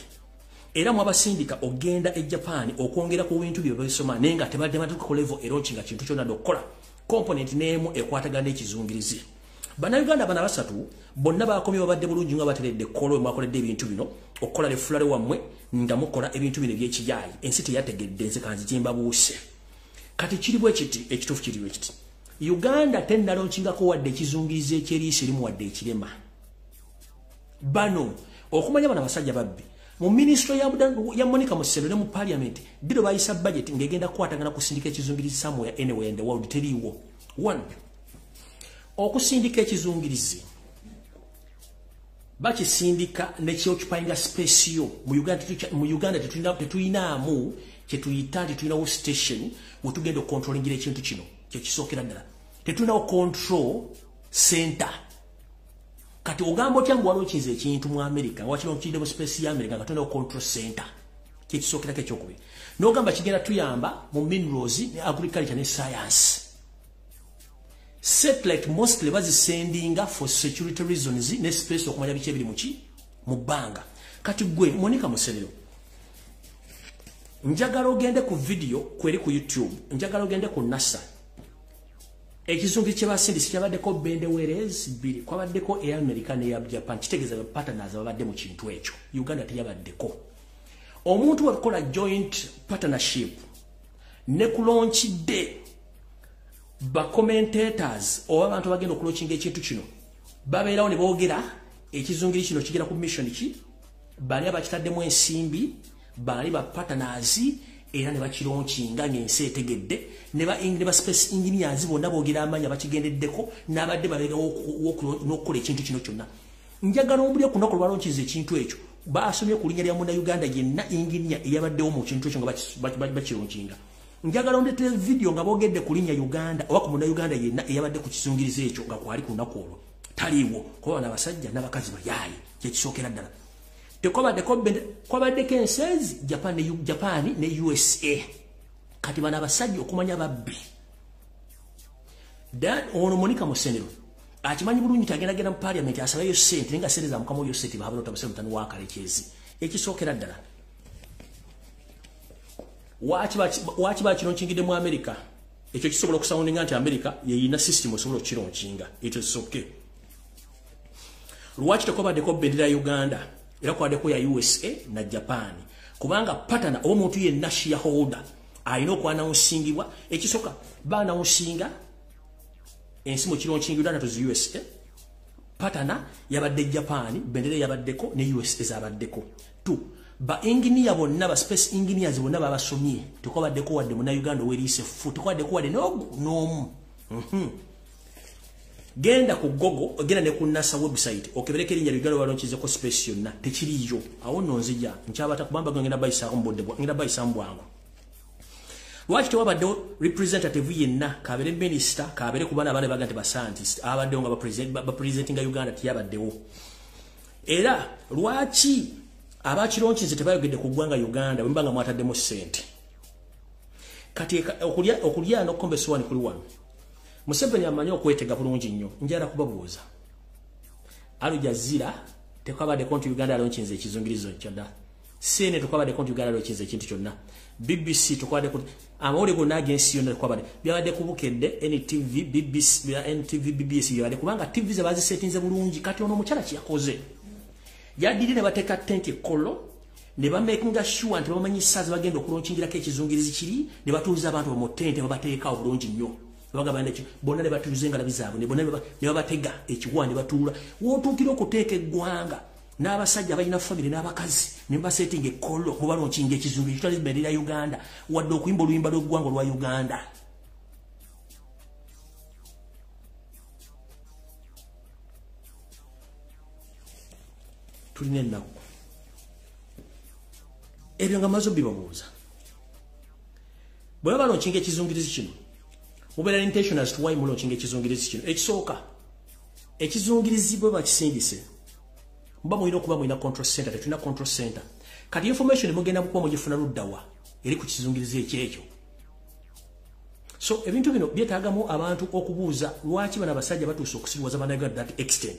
era mwabasindika ogenda e Japan okwongera ku bintu bye basoma, naye nga tebadde batuuka ku level eronki nga kintu kyonna okukola component n'emu ekwatagana n'ekizungirizi. Bannayuganda bano basatu bonna bakomye babadde bulungi nga bateredde ekkolo mwakoledde ebintu bino okukola lefulale wammwe nga mukola ebintu bino ebyekiyaayi. Ensi teyategedde, nze kanzi gyembabuuse. Kati kiri bwe kiti, ekituufu kiri bwe kiti. Uganda tennalonkingako wadde ekizungirizi ekyeriiso erimu wadde ekirema. Bano okumanya bano abasajja babbi mu ministry ya Monica Musenero ne mu parliament diro bayisa budget ng'egenda kukwatagana kusindika ekizungirizi somewhere anywhere in the world, teriiwo. One, okusindika ekizungirizi bakisindika nekyoccupyinga space yo. Mu Uganda tetuyinaamu kyetuyita nti tulinawo station wetugenda okucontrollingira ekintu kino. Kyekisookera ddala tetulinawo control center. Kati ogamba otya mbu waliwo kinze ekintu mu America wakiro mu space ya America nga tulinawo control center? Kyekisookerako. Ekyokubiri, n'ogamba kigenda tuyamba mu minerals ne agriculture ne science. Satellite mostly bazisendinga for security reasons ne space okumanya biki ebiri muki mu bbanga. Kati gwe Monica Musenero, njagala ogende ku video kweri ku YouTube, njagala ogende ku NASA. Ekizungu kye basindise kyabaddeko bendewerezi bbiri, kwabaddeko eya America n'eya Japan, kitegeeza ba partners ababadde mu kintu ekyo. Uganda teyabaddeko. Omuntu wakola joint partnership ne ku launch day ba commentators oba abantu bagenda okulaunchinga ekintu kino babeerawo ne boogera ekizungiri kino kigera ku mission ki, bali abakitaddemu ensimbi, bali ba partners, era ne bakilaunchinga ng'ensi etegedde, ne ba space engineers bonna boogera amanya bakigendeddeko n'abadde babeegawo n'okukola ekintu kino kyonna. Njagala omulye ku lunaku lwa launchiza ekintu ekyo basomye ku linnya lya Munnayuganda yenna engineer eyabaddewo mu kintu ekyo nga bakilaunchinga. Njagala ondeetere video nga boogedde ku linnya Uganda oba ku Munnayuganda yenna eyabadde ku kisungirizo ekyo nga kwali ku lunaku olwo. Taliiwo, kuba bano abasajja n'abakazi bayaaye, kyekisookera ddala. Kwabaddeko ensenzi Japan ne USA. Kati bano abasajja okumanya babbi. Ono Monica Musenero akimanyi bulungi nti agendagenda mu parliament asabayo ssente, naye nga ssente za mukama oyo ssente baabaloota Musenero mutani wa Kalekezi. Ekisookera ddala, waaki bakilauncingidde mu America? Ekyo kisobola okusoundinga nti America yeyina system osobola okukilaunchinga. It is okay. Lwaki tekwabaddeko bendera ya Uganda era kwabaddeko ya USA na Japan? Kubanga partner oba omuntu yenna shareholder alina okwanawunsingibwa. Ekisooka baanawunsinga ensi mu kilaunchinga Uganda to USA, partner yabadde Japan, bendera yabaddeko ne USA zabaddeko. 2, ba engineer bonna, ba space engineers bonna babasomye, tekwabaddeko wadde Munnayuganda oweriise ffu, tekwabaddeko wadde n'omu. Genda ku Google, genda ne ku NASA website, okebereko erinnya Uganda balonchizeko space yonna, tekiriyo. Awo nno nzija nkyabata kubamba ngenda bayisaako mu budde, ngenda bayisamu bwangu. Lwaki tewabaddewo representative yenna, kabeere minister, kabeere ku baana abaana baga nti ba scientist, abaddewo nga bapresentinga Uganda teyabaddewo. Era lwaki abakironchize tebayogedde ku ggwanga Uganda bwe muba nga mwataddemu ssente? Kati okulya n'okukomba essowaani kuli wano. Museveni amanyi okwetega bulungi nnyo. Njagala kubabuuza, Al Jazeera tekwabaddeko nti Uganda yalaunchinze ekizungirizo kyonna, CNN tekwabaddeko nti Uganda yalaunchinze ekintu kyonna, BBC tekwabaddeko, amawulire gonna ag'ensi yonna tekwabadde, byabadde ku Bukedde, NTV, BBC, NTV, BBS byabadde, kubanga TV ze bazisetinze bulungi. Kati ono omukyala kye yakoze, yaddirire ne bateeka tenti ekkolo ne bamakinga sure nti bamanyi ssaawa bagenda okulauncingirako ekizungirizi kiri, ne batuuza abantu mu tente babateekawo bulungi nnyo. Bagamba nti bonna ne batuuza engalabi zaabwe, ne bonna ne babatega ekiwa ne batuula. W'otuukira okuteeka eggwanga n'abasajja balina famire n'abakazi ne basetinga ekkolo mubalaunchinga ekizungirizi kitali bendera ya Uganda wadde okuyimba oluyimba lw'eggwanga olwa Uganda. Tulina ennaku. Ebyo nga maze bibabuuza, bwe balaunchinga ekizungirizi kino mubeera intention as to why mulaunchinga ekizungirizi kino. Ekisooka, ekizungirizi bwe bakisindise muba mulina okuba mulina control center. Tetulina control center. Kati information mugenda mukuba mugifuna luddawa eri ku kizungirizi ekyekyo? So ebintu bino byetaagamu abantu okubuuza lwaki bano abasajja batuuse okusiriwaza Bannayuganda that extent.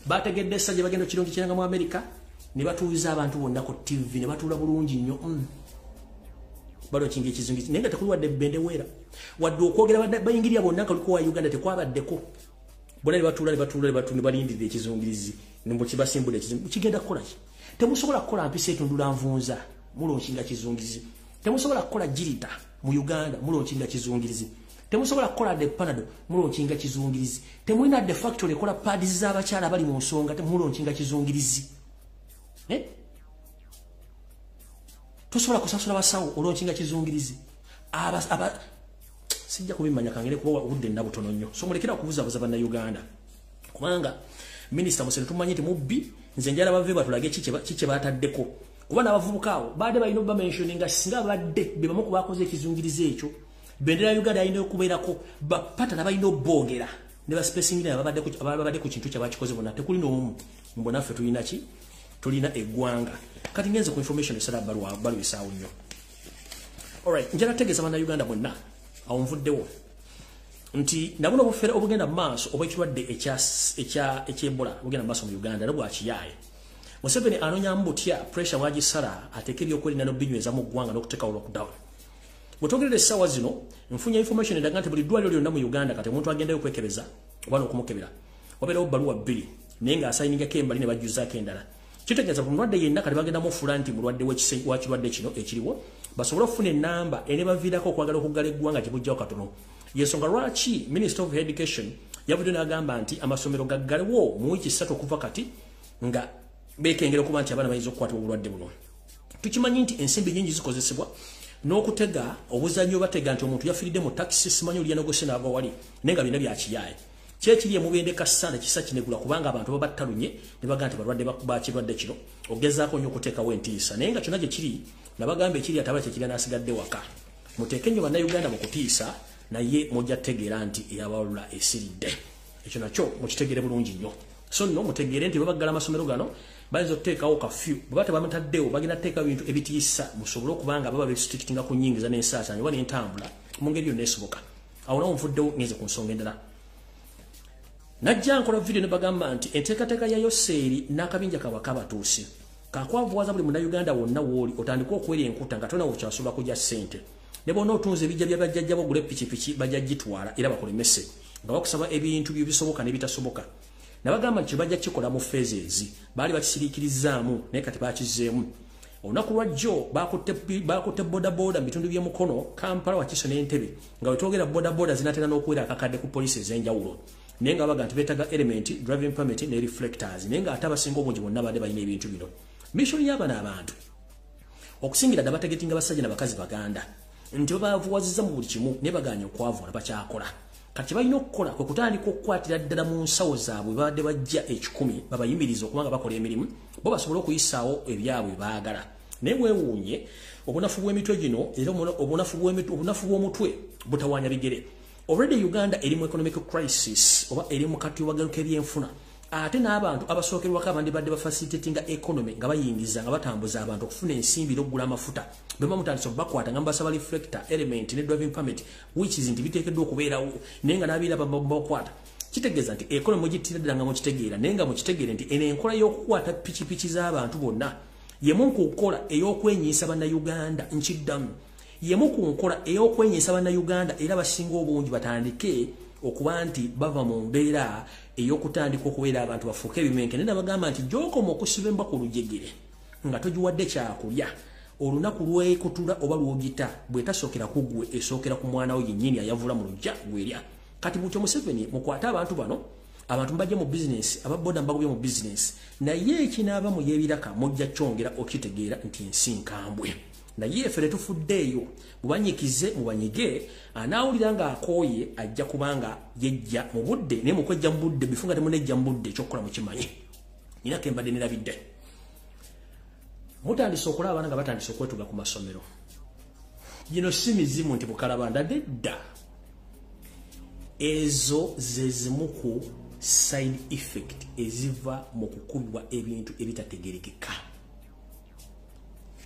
Bategedde essajja bagenda okirungi kiranga mu America ne batuuza abantu bonna ku TV ne batuula bulungi nnyo, balaunchinga ekizungirizi, naye nga tekuli wadde bendeweera wadde okwogera bayingirira bonna nga kuliko wa Uganda tekwabaddeko. Bonna ne batuula ne batuula ne batuula ne balindirira ekizungirizi ne kibasimbula ekizungirizi. Kigenda kukola ki? Temusobola kukola mpisa etundula nvunza, mulaunchinga kizungirizi. Temusobola kukola jirita mu Uganda, mulaunchinga kizungirizi. Temusobola kukola de Panado, mulaunchinga kizungirizi. Temulina de factory ekola pads z'abakyala abali mu nsonga, temulaunchinga kizungirizi. Tosobola kusasula basawo, olaunchinga kizungirizi. Sijja kubimanya kangere kuba obudde nnabutono nnyo. So mulekera okubuzabuza Bannayuganda, kubanga Minisita Musenero tumanyi nti mubbi. Nze njala bave batulage ki kye bataddeko, kuba n'abavubuka abo baadde balina obamentioninga singa badde be bamu ku bakoze ekizungirizi ekyo. Bendera ya Uganda alina okubeerako, bapatana balina obboogera ne ba space engineer ababadde ku kintu kyabakikoze bonna, tekuli n'omu. Mbona ffe tulina ki? Tulina eggwanga. Kati ngenze ku information esala balwisaawo nnyo. Alright, njala tegeeza Bannayuganda bonna awo nvuddewo. Nti nabuno obufere obugenda mu maaso obw'ekirwadde eky'Ebola obugenda mu maaso mu Uganda nabwo akiyaaye. Museveni anoonya mbutya pressure wagisala ateeke ebyokwerinda n'obinyweza mu ggwanga n'okuteekawo lockdown. Bw'otogerera essaawa zino nfunye information eraga nti buli ddwaliro lyonna mu Uganda kati omuntu agendayo okwekebeza oba n'okumukebera wabeerawo bbaluwa bbiri naye ng'asayiningako embali ne bajjuzaako endala. Kitegeeza buli mulwadde yenna kati bagenda mufuula nti mulwadde wa kirwadde kino ekiriwo basobole okufuna ennamba enebaviirako okwagala okuggala eggwanga gye bujjawo katono. Yensonga lwaki Minister of Education yavudde n'agamba nti amasomero gaggalewo mu wiiki 3 okuva kati nga beekengera okuba nti abaana bayinza okukwatibwa obulwadde buno. Tukimanyi nti ensimbi nnyingi zikozesebwa n'okutega obuzannyo batega nti omuntu yafiiridde mu takisi simanyi oli yanogose n'agwa wali naye nga byonna bya kiyaaye. Kyekiri emubende kasanda kisa kinegula kubanga abantu babattalunye ne bagamba nti balwadde ba kirwadde kino ogezaako nnyo okuteekawo entiisa naye nga kyonna gye kiri nabagamba ekiri atabala kyekiri n'asigadde waka. Muteeke nnyo Bannayuganda mu kutiisa naye mujja kutegeera nti eyabawalula esiridde. Ekyo nakyo mukitegeere bulungi nnyo. So nno mutegeere nti babaggala amasomero gano bayinza okuteekawo kafyu bwe baba tebamutaddewo bagenda kuteekawo ebintu ebitiisa musobole okuba nga baba berestrictinga ku nnyingiza n'ensaasaanya oba n'entambula mu ngeri yonna esoboka. Awo nawo nvuddewo ngenze ku nsonga endala. Najja nkola video ne bagamba nti enteekateeka ya Yoseeri n'akabinja kaabwe ak'abatuusi kakwavuwaza buli Munnayuganda wonna w'oli otandike okwerya enkuta nga tolina w'okyasobola kujja ssente. Ne bw'oba otunze ebijja bya bajjajja bo ogule pikipiki bajja gitwala era bakulemese nga bakusaba ebintu ebisoboka n'ebitasoboka. Nabagamba nti bajja kikola mu phases baali bakisiriikirizaamu naye kati bakizzeemu. Olunaku lwajjo bakutte bodaboda mu bitundu by'e Mukono, Kampala, Wakiso n'Entebbe nga wetwogera bodaboda zinaatera n'okuwera akakadde ku poliisi ez'enjawulo. Naye nga baga nti beetaaga element, driving permit ne reflectors naye nga ate abasinga obungi bonna badde balina ebintu bino. Mission y'abano abantu okusingira ddala bategetinga basajja na bakazi Baganda nti babaavuwazizza mu buli kimu naye bagaanye okwavuwala bakyakola. Kati balina okukola kwe kutandika okukwatira ddala mu nsawo zaabwe babadde bajja 10 babayimirize okubanga bakola emirimu bo basobole okuyisaawo ebyabwe baagala. Naye weewuunye obunafu bw'emitwe gino era obunafu bw'omutwe butawaanya bigere. Already Uganda eri mu economic crisis oba eri mu katubagano k'ebyenfuna ate n'abantu abasookerwako abandi badde bafacilitatinga economy nga bayingiza nga batambuza abantu okufuna ensimbi n'okugula amafuta bwe bamutandise okubakwata nga mbasaba reflector element ne driving permit which is nti biteekeddwa okubeerawo naye nga n'abiira babakwata. Kitegeeza nti economy mugittira ddala nga mukitegeera naye nga mukitegeere nti eno enkola y'okukwata pikipiki z'abantu bonna yemu ku nkola ey'okwenyiisa Bannayuganda nkiddamu yemu ku nkola ey'okwenyiisa Bannayuganda era abasinga obungi batandike okuba nti bava mu mbeera ey'okutandika okubeera abantu bafuuke ebimenke. Naye nabagamba nti gy'okoma okusiba embwa ku lujegere nga togiwadde kyakulya olunaku lwekutula oba lw'ogita bw'etasookera ku ggwe esookera ku mwana wo yennyini ayavula mu luggya gwerya. Kati butyo Museveni mukwate abantu bano abantu mbajje mu bizinesi ababoda mbagobye mu bizinesi naye ekinaaba mu y'ebiraka mujja kyongera okitegeera nti ensi nkambwe. Naye ffe tetufuddeeyo mubanyikize mubanyige anaawulira ng'akooye ajja kubanga yejja mu budde naye mukwejja mu budde bifunga temunejja mu budde ekyokukola mukimanyi. Nina ke mbadde nerabidde. Mutandise okulaba abaana nga batandise okwetuga ku masomero. Gino si mizimu nti bukalabanda nedda. Ezo ze zimu ku side effect eziva mu kukubibwa ebintu ebitategeerekeka.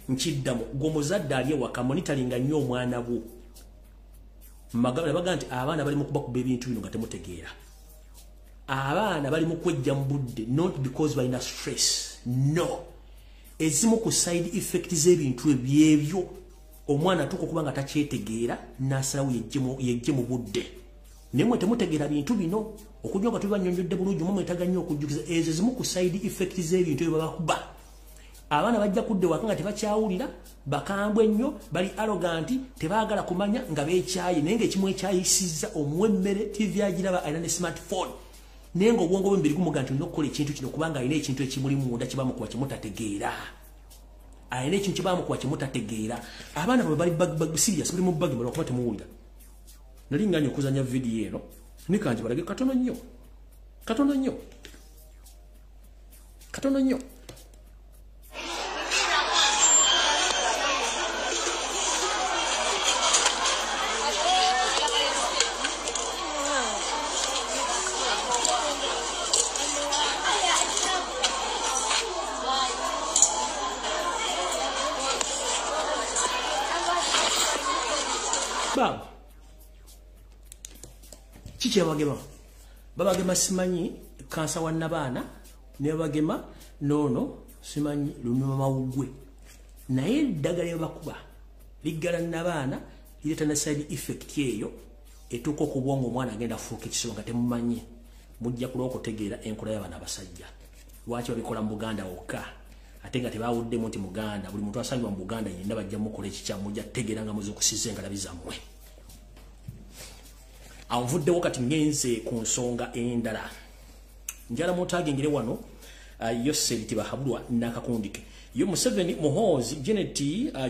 Nkiddamu gwe omuzadde ali ewaka monitoringa nnyo omwana wo. Nabaga nti abaana bali mu kubakuba ebintu bino nga temutegeera. Abaana bali mu kwejja mu budde not because balina stress. No. Ezimu ku side effect z'ebintu ebyebyo omwana atuuka okuba nga takyetegeera n'asalawo yejje mu budde. Naye mwe temutegeera bintu bino okunywa nga tubannyonnyodde bulungi mwe mwetaaga nnyo okujjukiza ezo zimu ku side effect z'ebintu ebyo babakuba. Abaana bajja kudde waka nga tebakyawulira bakambwe nnyo bali arrogant tebaagala kumanya nga beekyaye naye ng'ekimu ekyayisizza omuwa emmere TV agiraba alina ne smartphone naye ng'obwongo bwe mubiri gumuga nti olina okukola ekintu kino kubanga alina ekintu ekimuli munda kibamukuba kyemutategeera. Alina ekintu kibamukuba kyemutategeera. Abaana bwe bali serious bali mu bag balwa kuba temuwulira. Nali nganye okuzannya vidiyo eno nikangi balage katono nnyo katono nnyo katono nnyo. Baba. Kiki abagema? Babagema simanyi kansa wa nabaana, ne babagema nono simanyi lumima mawugwe. Naye eddagala lye bakuba liggala nabaana, lireeta ne side effect eyo etuuka okubwongo, omwana agenda afuuka ekisolo nga temumanyi. Mujja kulwa okutegeera enkola y'abaana abasajja lwaki babikola mu Buganda wokka, ate nga tebawuddemu nti Muganda. Buli muntu asangibwa mu Buganda yenna bajja mukola ekikyamu. Mujja kutegeera nga muzukusiza engalabi zammwe. Awo nvuddewo, kati ngenze ku nsonga endala. Njala mutagingire wano Yoseri Tibahabulwa n'akakundike yo Museveni, Muhoozi, Janet,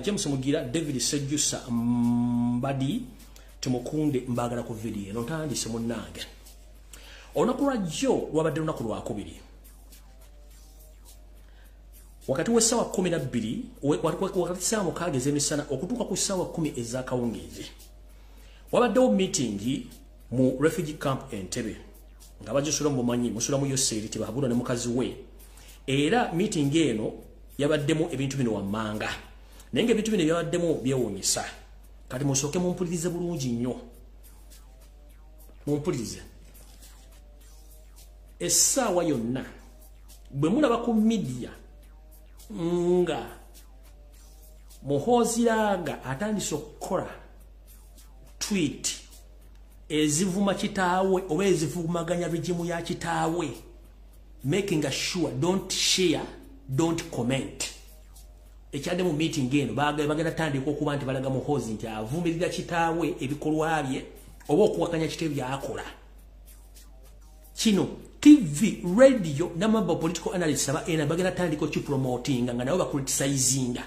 James Mugira, David Sejusa, Mbadi Tumukunde. Mbagala ku video eno. Ntandise munnange. Olunaku lwa jjo lwabadde lunaku lwakubiri, wakati w'essaawa 12, wakati ssaawa 6 ez'emisana okutuuka ku ssaawa 10 ez'akawungeezi, wabaddewo meeting mu refugee camp Entebbe nga bagisula mumanyi musula mu Yoseri Tibahabulwa ne mukazi we. Era meeting eno yabaddemu ebintu bino wammanga, naye nga ebintu bino byabaddemu byewuunyisa. Kati musooke mumpulirize bulungi nnyo, mumpulirize. Essaawa yonna bwe mulaba ku media nga Muhoozi Raaga atandise okukola tweet ezivuma kitaawe oba ezivumaganya regime ya kitaawe, making sure don't share, don't comment. Ekyadde mu meeting eno, bagenda tandika okuba nti balaga Muhoozi nti avumirira kitaawe, ebikolwa bye, oba okuwakanya kitaawe byakola. Kino TV, radio n'amaba political analysts aba ena bagenda tandika okukipromotinga nga nabo bacriticinga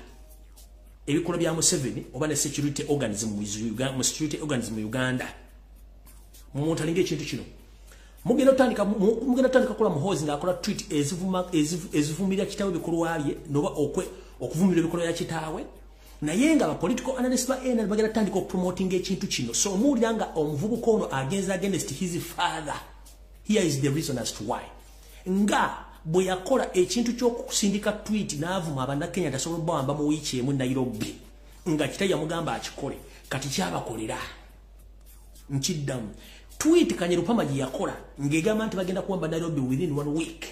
ebikolwa bya Museveni oba ne security organism mu security organism mu Uganda. Muntu alinga ekintu kino mugenda tandika kola Muhoozi ng'akola tweet ezivuma, ezivumirira kitaawe, ebikolwa bye, noba okuvumirira ebikolwa bya kitaawe, naye nga ba political analysts ba NRM bagenda tandika okupromotinga ekintu kino. So omuwulira nga omuvubuka ono agenza against his father. Here is the reason as to why. Nga bwe yakola ekintu ky'okusindika tweet n'avuma Abannakenya tasobola obbawamba mu wiiki emu Nairobi, nga kitayi yamugamba akikole, kati kyabakolera. Nkiddamu, tweet Kanyerupama gye yakola ng'egamba nti bagenda kuwamba Nairobi within one week,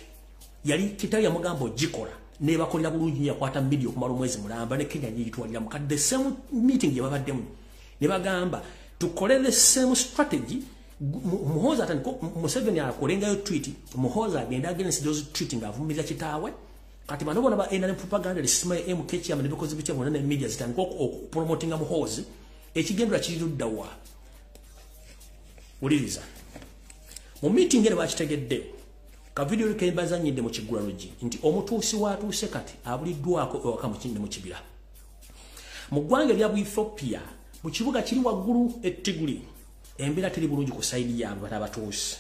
yali kitayi yamugamba ogikola, nebakolera bulungi nnyo. Yakwata media okumala omwezi mulamba ne Kenya giyitwaliramu. Kati the same meeting gye babaddemu ne bagamba tukole the same strategy. Muhoozi atandika, Museveni akolengayo tweet, Muhoozi agenda against those tweet ng'avumirira kitaawe. Kati bano bona ba NRM propaganda lisima MK chairman nebikoze bitya bonna ne media zitandika okupromotinga Muhoozi. Ekigendera kiri ludda wa? Wuliriza, mu meeting eno bakitegedde ka video ke bazanyidde mu kigula luggi nti omutuusi watuuse kati abuliddwako ewaka mu kindi mu kibira mu ggwanga erya Ethiopia, mu kibuga kiri waggulu ettiguli. Embeera teri bulungi ku side yaabwe bano abatuusi.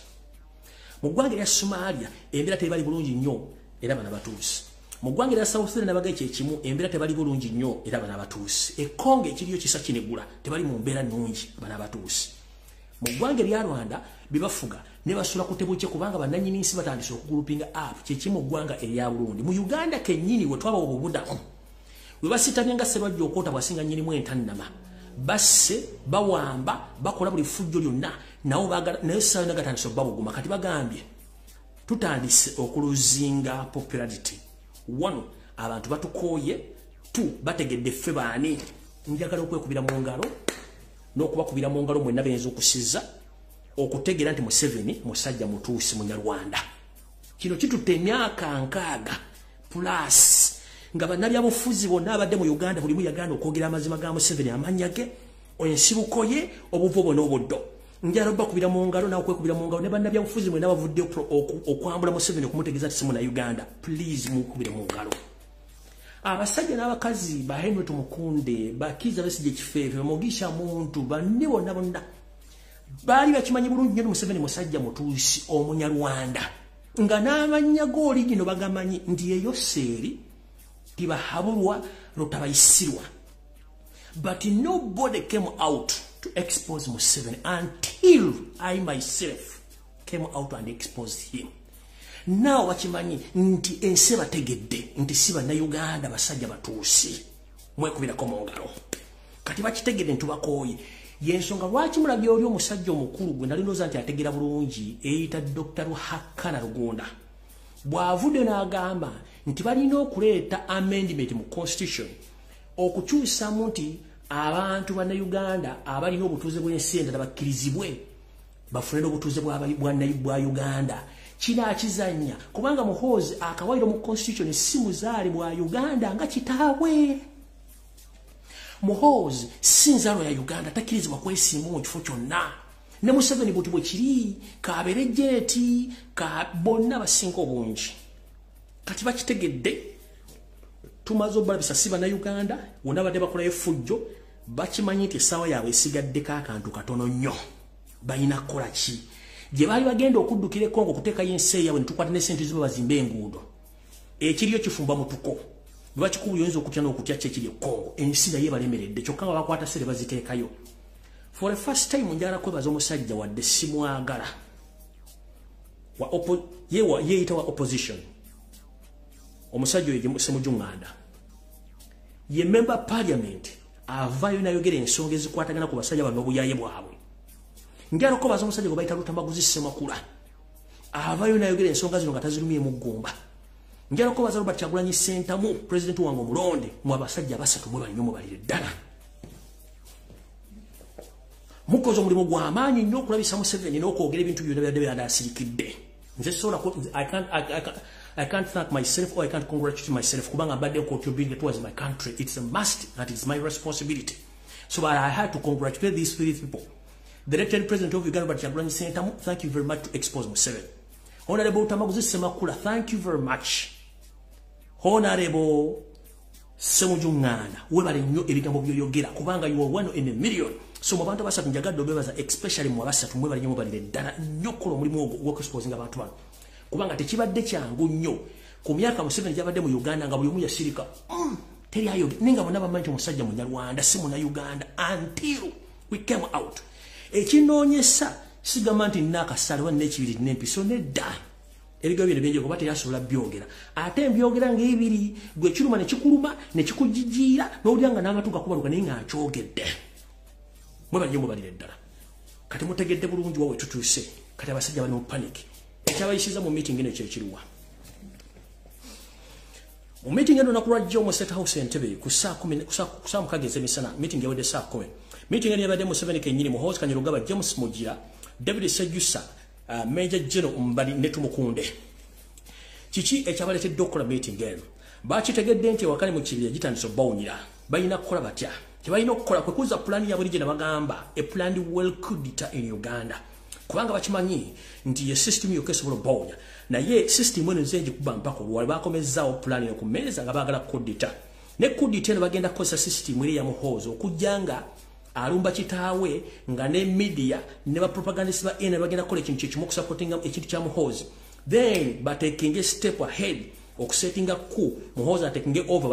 Mu ggwanga erya Somalia embeera tebali bulungi nnyo, era bano abatuusi. Mu ggwanga erya South Sudan nabaga ekyekimu, embeera tebali bulungi nnyo, era bano abatuusi. Ekongo ekiriyo kisa kinegula, tebali mu mbeera nnungi bano abatuusi. Mu ggwanga erya Rwanda bebafuga ne basula ku tebukye kubanga bannannyini nsi batandise okugroupinga up. Kyekimu mu ggwanga erya Burundi. Mu Uganda kennyini we twaba obubudamu we basitamye nga Sserwajja okwota bwasinga nnyinimu entannama, basse, bawamba, bakola buli fujjo lyonna. Nabo naye essaawa yonna gatandise obbabuguma. Kati bagambye tutandise okulosinga popularity. Wano abantu batukooye, tu bategedde ffe baani. Njagala okwekubira mu ngalo n'okubakubira mu ngalo mwenna beyinza okusiza okutegeera nti Museveni musajja mutuusi Munyarwanda. Kino kitutte emyaka 60 plus nga bannabyabufuzi bonna abadde mu Uganda bulimu yagaana okwogera amazima ga Museveni, amannya ge, ensibuko ye, obuvo bwe n'obuddo. Njala obbakubira mu ngalo nawe okwekubira mu ngalo ne bannabyabufuzi mwenna bavudde okwambula Museveni okumutegeeza nti si Munnayuganda. Please, mukubire mu ngalo abasajja n'abakazi ba Henry Tumukunde, bakiza Besigye Kifeefe, Mugisha Muntu, banne bonna bonna baali bakimanyi bulungi nnyo Museveni musajja mutuusi Omunyarwanda, nga n'amannya g'oligino bagamanyi nti ye Yoseeri Tibahabulwa Rutabayisirwa. But nobody came out to expose Museveni until I myself came out and exposed him. Now bakimanyi nti ensi bategedde nti si Bannayuganda, basajja batuusi. Mwekubirako mu ngalo. Kati bakitegedde nti bakooye. Yensonga lwaki mulabye oli omusajja omukulu gwe nali ndowooza nti ategeera bulungi eyita Dr. Ruhakana Rugunda, bw'avudde n'agamba nti balina okuleeta amendment mu constitution okukyusamu nti abantu bannayuganda abalina obutuuze bw'ensi endala bakkirizibwe bafune n'obutuuze bwa Uganda. Kino akizannya kubanga Muhoozi akawairo mu constitution si muzaale bwa Uganda nga kitaabwe. Muhoozi si nzaalwa ya Uganda, takkirizibwa kwesimba mu kifo kyonna. Ne Museveni buti bwe kiri, kabeere jeeti, ka bonna basinga obungi. Kati bakitegedde, tumaze obalabisa si bannayuganda, wonna badde bakolayo effujjo, bakimanyi nti essaawa yaabwe esigaddeko akantu katono nnyo. Balina kukola ki? Gye baali bagenda okuddukira e Congo okuteekayo ensi eyaabwe ne tukwata ne ssente ziba bazimbe enguudo. Ekiriyo kifumba mutuko. Bwe bakikuba oyinza okutya n'okutya ki ekiri e Congo. Ensi naye balemeredde kyokka nga bakwata ssente baziteekayo. For the first time njagala kwebaza omusajja wadde simwagala. Yeeyita wa opposition. Omusajja oyo Ssemujju Nganda. Ye member parliament avaayo n'ayogera ensonga ezikwatagana ku basajja bano n'obuyaye bwabwe. Njagala okwebaza omusajja gwe bayita Lutamaguzi Ssemakula. Avaayo n'ayogera ensonga zino nga tazirumyemu ggumba. Njagala okwebaza Robert Kyagulanyi Ssentamu, pulezidenti wange omulonde, mu abasajja basatu mwe balina omubalire ddala. Mukoze omulimu gw'amaanyi nnyo okulabisa Museveni n'okwogera ebintu byonna byadde byandasirikidde. Nze sobola I can't thank myself or I can't congratulate myself kubanga mbadde contributing towards my country. It's a must and it's my responsibility. So but I had to congratulate these three people. The elected president of Uganda, Robert Kyagulanyi Ssentamu, thank you very much to expose Museveni. Honorable Lutamaguzi Ssemakula, thank you very much. Honorable Ssemujju Nganda, webale nnyo ebigambo by'oyogera kubanga you are one in a million. So mu bantu basatu njagadde obebaza, especially mu abasatu mwe bali nnyo mubalire ddala nnyo okukola omulimu ogwo ogw'okuexposinga abantu bano. Kubanga tekibadde kyangu nnyo ku myaka Museveni gy'abadde mu Uganda nga buli omu yasirika. Teri ayogera naye nga bonna bamanyi nti omusajja Munyarwanda si Munnayuganda until we came out. Ekinoonyesa sigamba nti nina akasale oba nina ekibiri n'empiso nedda. Ebigambo bino byenjego kuba teyasobola byogera. Ate mbyogera ng'ebiri gwe kiruma ne kikuluma ne kikujijiira n'owulira nga n'amatu gakubaluka naye nga nkyogedde. Mwebale nnyo mubalire ddala. Kati mutegedde bulungi wa we tutuuse. Kati abasajja bali mu panic. Ekyabayisiza mu meeting eno kyekiruwa. Mu meeting eno olunaku lwajjo mu State House Entebbe ku ssaawa 6 ez'emisana, meeting yawedde ssaawa 10. Meeting eno yabadde Museveni kennyini, Muhoozi Kainerugaba, James Mugira, David Sejusa, Major General Mbali ne Tumukunde. Kiki ekyabaleetedde okukola meeting eno? Bakitegedde nti ewakali mu kibira gitandise obbawunyira. Balina kukola batya? Kye balina okukola kwe kuzza pulaani yaabwe gye nabagamba, a planned well coup d'etat in Uganda. Kubanga bakimanyi nti ye system yokka esobola obbawunya. Naye system eno nze ngikuba mpaka olwali bakomezzaawo pulaani eno ku mmeeza nga baagala coup d'etat. Ne coup d'etat eno bagenda kukozesa system eri eya Muhoozi okujja nga alumba kitaawe nga ne media ne ba propagandist ba NRM bagenda kukola ekintu kyekimu okusupportinga ekintu kya Muhoozi. Then batekinge step ahead okusettinga coup, Muhoozi atekinge over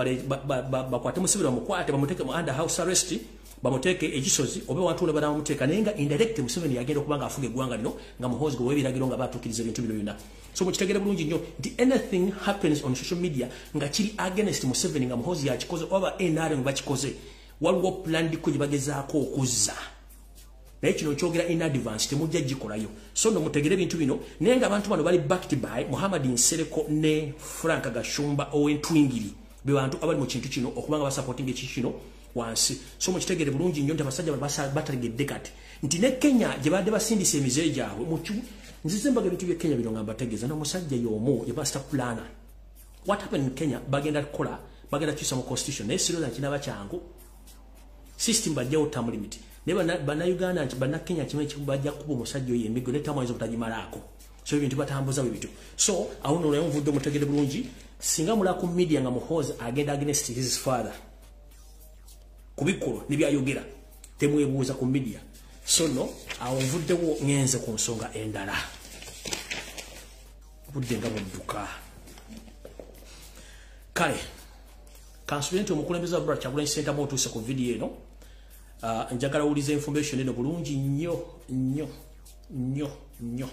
bakwate Museveni bamukwate bamuteeke mu under house arrest, bamuteeke ekisozi oba wantu wonna banamuteeka, naye nga indirect Museveni yagenda okuba nga afuga eggwanga lino nga Muhoozi gwe w'ebiragiro nga batuukiriza ebintu bino byonna. So mukitegere bulungi nnyo nti anything happens on social media nga kiri against Museveni nga Muhoozi yakikoze oba NRM bakikoze, waliwo plan gye bagezaako okuzza. Naye kino kyogera in advance temujja gikolayo. So nno mutegere ebintu bino naye nga abantu bano bali backed by Muhammad Nsereko ne Frank Gashumba ow'Entwingiri, be bantu abali mu kintu kino okubanga basupportinga ekintu kino wansi. So mukitegere bulungi nnyo nti abasajja bano bategedde kati nti ne Kenya gye badde basindisa emize gyabwe nzize mbaga ebintu by'e Kenya bino nga mbategeeza n'omusajja y'omu ye master planner. What happened in Kenya bagenda kukola, bagenda kukyusa mu constitution naye sirowooza kinaba kyangu. System bajjawo term limit. Naye bannayuganda nti bannakenya kimu bajja kukuba omusajja oyo emiggo ne term ayinza obutagimalaako. So ebintu batambuza bwe bityo. So awo nno naye nvudde mutegedde bulungi singa mulaba ku media nga Muhoozi agenda against his father ku bikolwa ne byayogera temwebuuza ku media. So nno awo nvuddewo ngenze ku nsonga endala. Budde nga budduka. Kale kansubire nti omukulembeze wa Robert Kyagulanyi Ssentamu otuuse ku vidiyo eno. Njagala owulize information eno bulungi nnyo nnyo nnyo nnyo.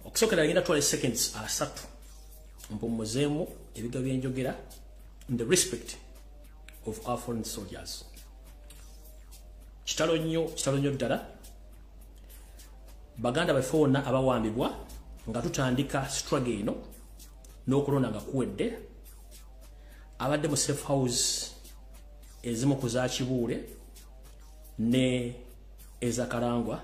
Okusookera ngenda twala seconds 3 Mpummuzeemu ebigambo byenjogera in the respect of our foreign soldiers. Kitalo nnyo ddala. Baganda baffe bonna abawambibwa nga tutandika struggle eno n'okulonda nga kuwedde, abadde mu safe house ezimu ku za Kibuule ne ezakalangwa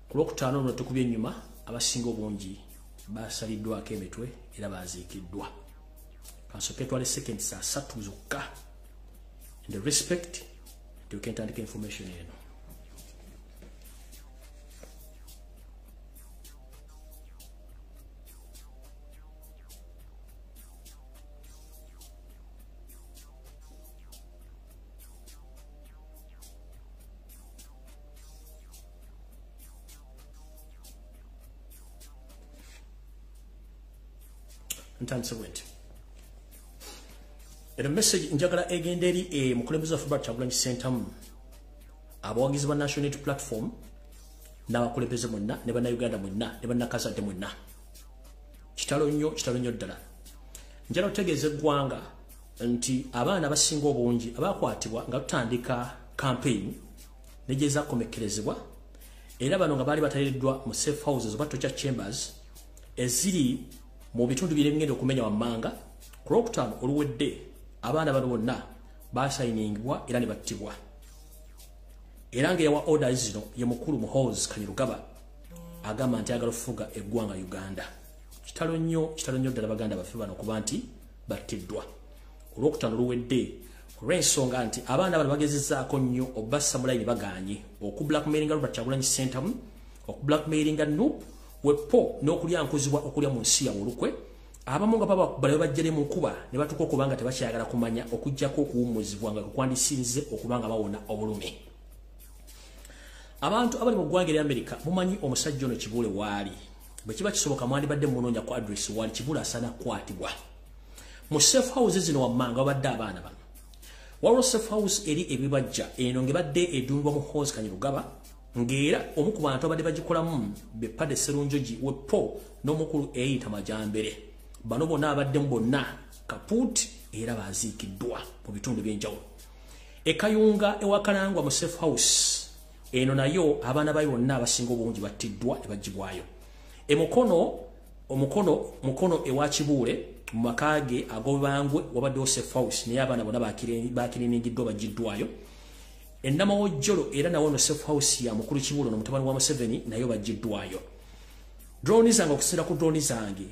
ku lwokutaano luno tukubye ennyuma, abasinga obungi basaliddwako emitwe era baziikiddwa. Kansooke twale seconds 3 zokka in the respect tuke ntandika information eno. Ntandise bwenti. Eno message njagala egenda eri mukulembeze wa Robert Kyagulanyi Ssentamu, abawagizi ba National Unity Platform n'abakulembeze mwenna ne bannayuganda mwenna ne bannakazadde mwenna. Kitalo nnyo ddala. Njagala okutegeeza eggwanga nti abaana abasinga obungi abakwatibwa nga tutandika campaign ne gye zakomekkerezebwa, era bano nga baali bataleereddwa mu safe houses oba torture chambers eziri mu bitundu by'ebigenda okumenya wammanga. Ku lwokutaano oluwedde abaana bano bonna basayiningibwa era ne battibwa. Era ng'eyawa orders zino ye mukulu Muhoozi Kainerugaba agamba nti ayagala okufuga eggwanga Uganda. Kitalo nnyo ddala baganda baffe bano okuba nti battiddwa. Olwokutaano oluwedde olw'ensonga nti abaana bano bagezezzaako nnyo obassa mu layini bagaanye okublackmailinga Robert Kyagulanyi Ssentamu, okublackmailinga NUP wepo n'okulya nkuzibwa okulya mu nsi yaabwe olukwe. Abamu nga baba bajjale mu nkuba ne batuuka okuba nga tebakyayagala kumanya okuggyako okuwummuzibwa nga kukwandisinze okuba nga bawona obulumi. Abantu abali mu ggwanga erya Amerika mumanyi omusajja ono Kibuule waali. Bwe kiba kisoboka mwandibadde munoonya ku address waali. Kibuule asaana kukwatibwa. Mu safe house zino wammanga babadde abaana bano. Waliwo safe house eri ebibajja eno ng'ebadde edundwa Muhoozi Kainerugaba, ng'era omu ku bantu abadde bagikolamu be Padde Sserunjogi wepo n'omukulu eyita Majambere. Bano bonna abaddemu bonna kaput era baziikiddwa mu bitundu by'enjawulo. Ekayunga ewakalangwa mu safe house eno nayo abaana bayo bonna abasinga obungi battiddwa ne bagibwayo. Emukono ewa Kibuule mu maka ge ag'obangwe wabaddewo safe house naye abaana bonna bakiriningiddwa bagiddwayo. Ennamawojjolo era nawo no safe house ya mukulu Kibuule n'omutabani wa Museveni nayo bagiddwayo. Drone zange okusinziira ku drone zange,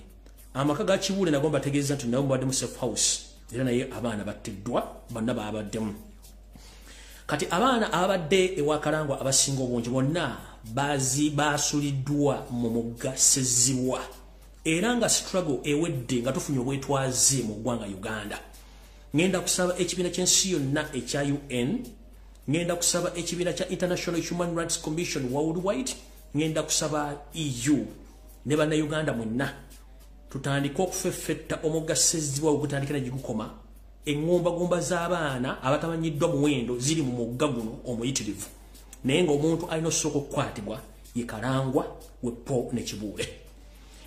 amaka ga Kibuule nago mbategeeza nti nayo mubadde mu safe house era naye abaana battiddwa bonna babaddemu. Kati abaana abadde ewakalangwa abasinga obungi bonna basuliddwa mu mugga Ssezibwa, era nga struggle ewedde nga tufunye obwetwaze mu ggwanga Uganda. Ngenda kusaba ekibiina ky'ensi yonna ekya UN, ngenda kusaba ekibiina kya International Human Rights Commission Worldwide, ngenda kusaba EU ne bannayuganda mwenna tutandike okufeffetta omugga Ssezibwa ogutandika ne gukoma. Eŋŋombagomba z'abaana abatamanyiddwa muwendo ziri mu mugga guno omuyitirivu, naye ng'omuntu alina okusooka okukwatibwa ye Kalangwa wepo ne Kibuule.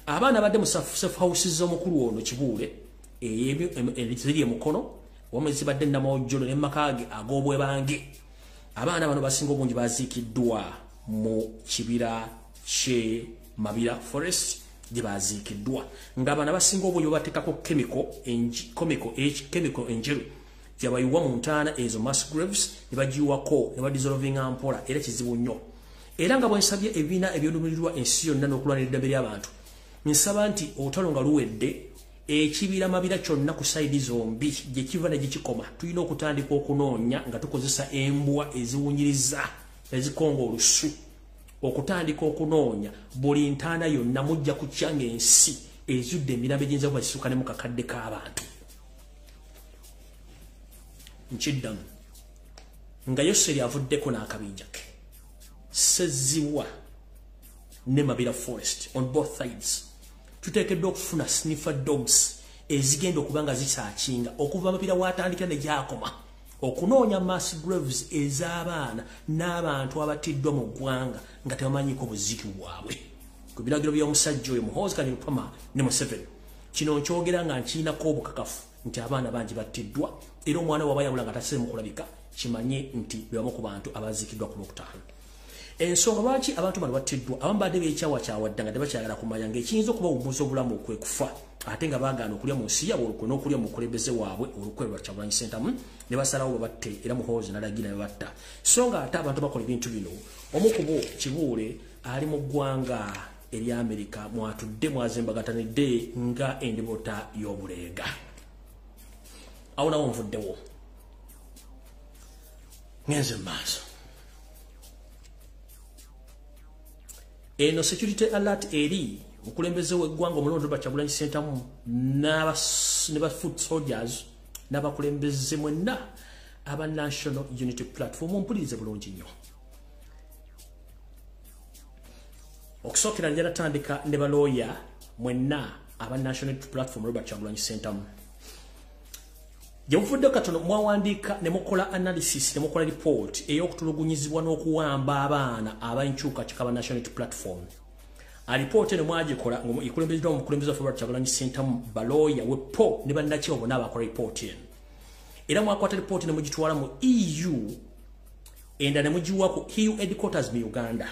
Abaana abadde mu safe house z'omukulu ono Kibuule ziri emukono wamu zibadde Namawojjolo ne maka ge ag'obwebange. Abaana bano basinga obungi baziikiddwa mu kibira kye Mabira Forest gye baziikiddwa, ng'abaana basinga obungi babateekako chemical enjeru gye bayiwa mu ntaana ezo mass graves ne bagiyiwako ne badissolvinga mpola, era kizibu nnyo. Era nga bwe nsabye ebibiina ebyolumirirwa ensi yonna n'okulwanira eddembe ly'abantu, nsaba nti olutalo nga luwedde ekibira Mabira kyonna ku sayidi zombi gye kiva ne gye kikoma tulina okutandika okunoonya nga tukozesa embwa eziwunyiriza ezikonga olusu okutandika okunoonya buli ntaana yonna. Mujja kutya ng'ensi ezudde emirambo egiyinza kuba kisukka ne mu kakadde k'abantu. Nkiddamu nga Yoseri avuddeko n'akabinja ke Ssezibwa ne Mabira Forest on both sides tuteekeddwa okufuna sniffer dogs ezigenda okuba nga zisaakinga okuva Mabira w'atandikira ne gyakoma okunoonya mass graves ez'abaana n'abantu abatiddwa mu ggwanga nga tebamanyiiko buziiki bwabwe ku biragiro by'omusajja oyo Muhoozi Kainerugaba ne Museveni. Kino nkyogera nga nkiinako obukakafu nti abaana bangi battiddwa, era omwana waba yabula nga taseemu kulabika, kimanye nti bebamu ku bantu abaziikiddwa ku Lwokutaano. Ensonga lwaki abantu bano battiddwa, abamu badde beekyawakyawadda nga tebakyagala kumanya ng'ekiyinza okubawummuza obulamu kwe kufa, ate nga baagaana okulya mu nsi yaabwe olukwe n'okulya mu bukulembeze waabwe olukwe lwa Kyagulanyi Ssentamu, ne basalawo babatte, era Muhoozi n'alagira ne babatta. So nga ate abantu bakola ebintu bino, omu ku bo Kibuule ali mu ggwanga erya Amerika mwatudde mwazembagatanidde nga endibota y'obuleega. Awo nawo nvuddewo, ngenze mu maaso. Eno security alert eri omukulembeze w'eggwanga omulonde Robert Kyagulanyi Ssentamu ne ba foot soldiers n'abakulembeze mwenna aba National Unity Platform, mumpulirize bulungi nnyo. Okusookera njala tandika ne balooya mwenna aba National Unity Platform Robert Kyagulanyi Ssentamu. Gye muvudde katono mwawandiika ne mukola analysis ne mukola report ey'okutulugunyizibwa n'okuwamba abaana ab'enkyukakyuka ba National Unity Platform. Alipoota eno mwagikola ng'ekulembezeddwa omukulembeze waffe Robert Kyagulanyi Ssentamu, balooya wepo ne bannakyewa bonna abakola ripooti eno. Era mwakwata ripooti ne mugitwala mu EU, enda ne mugiwa ku EU headquarters mu Uganda.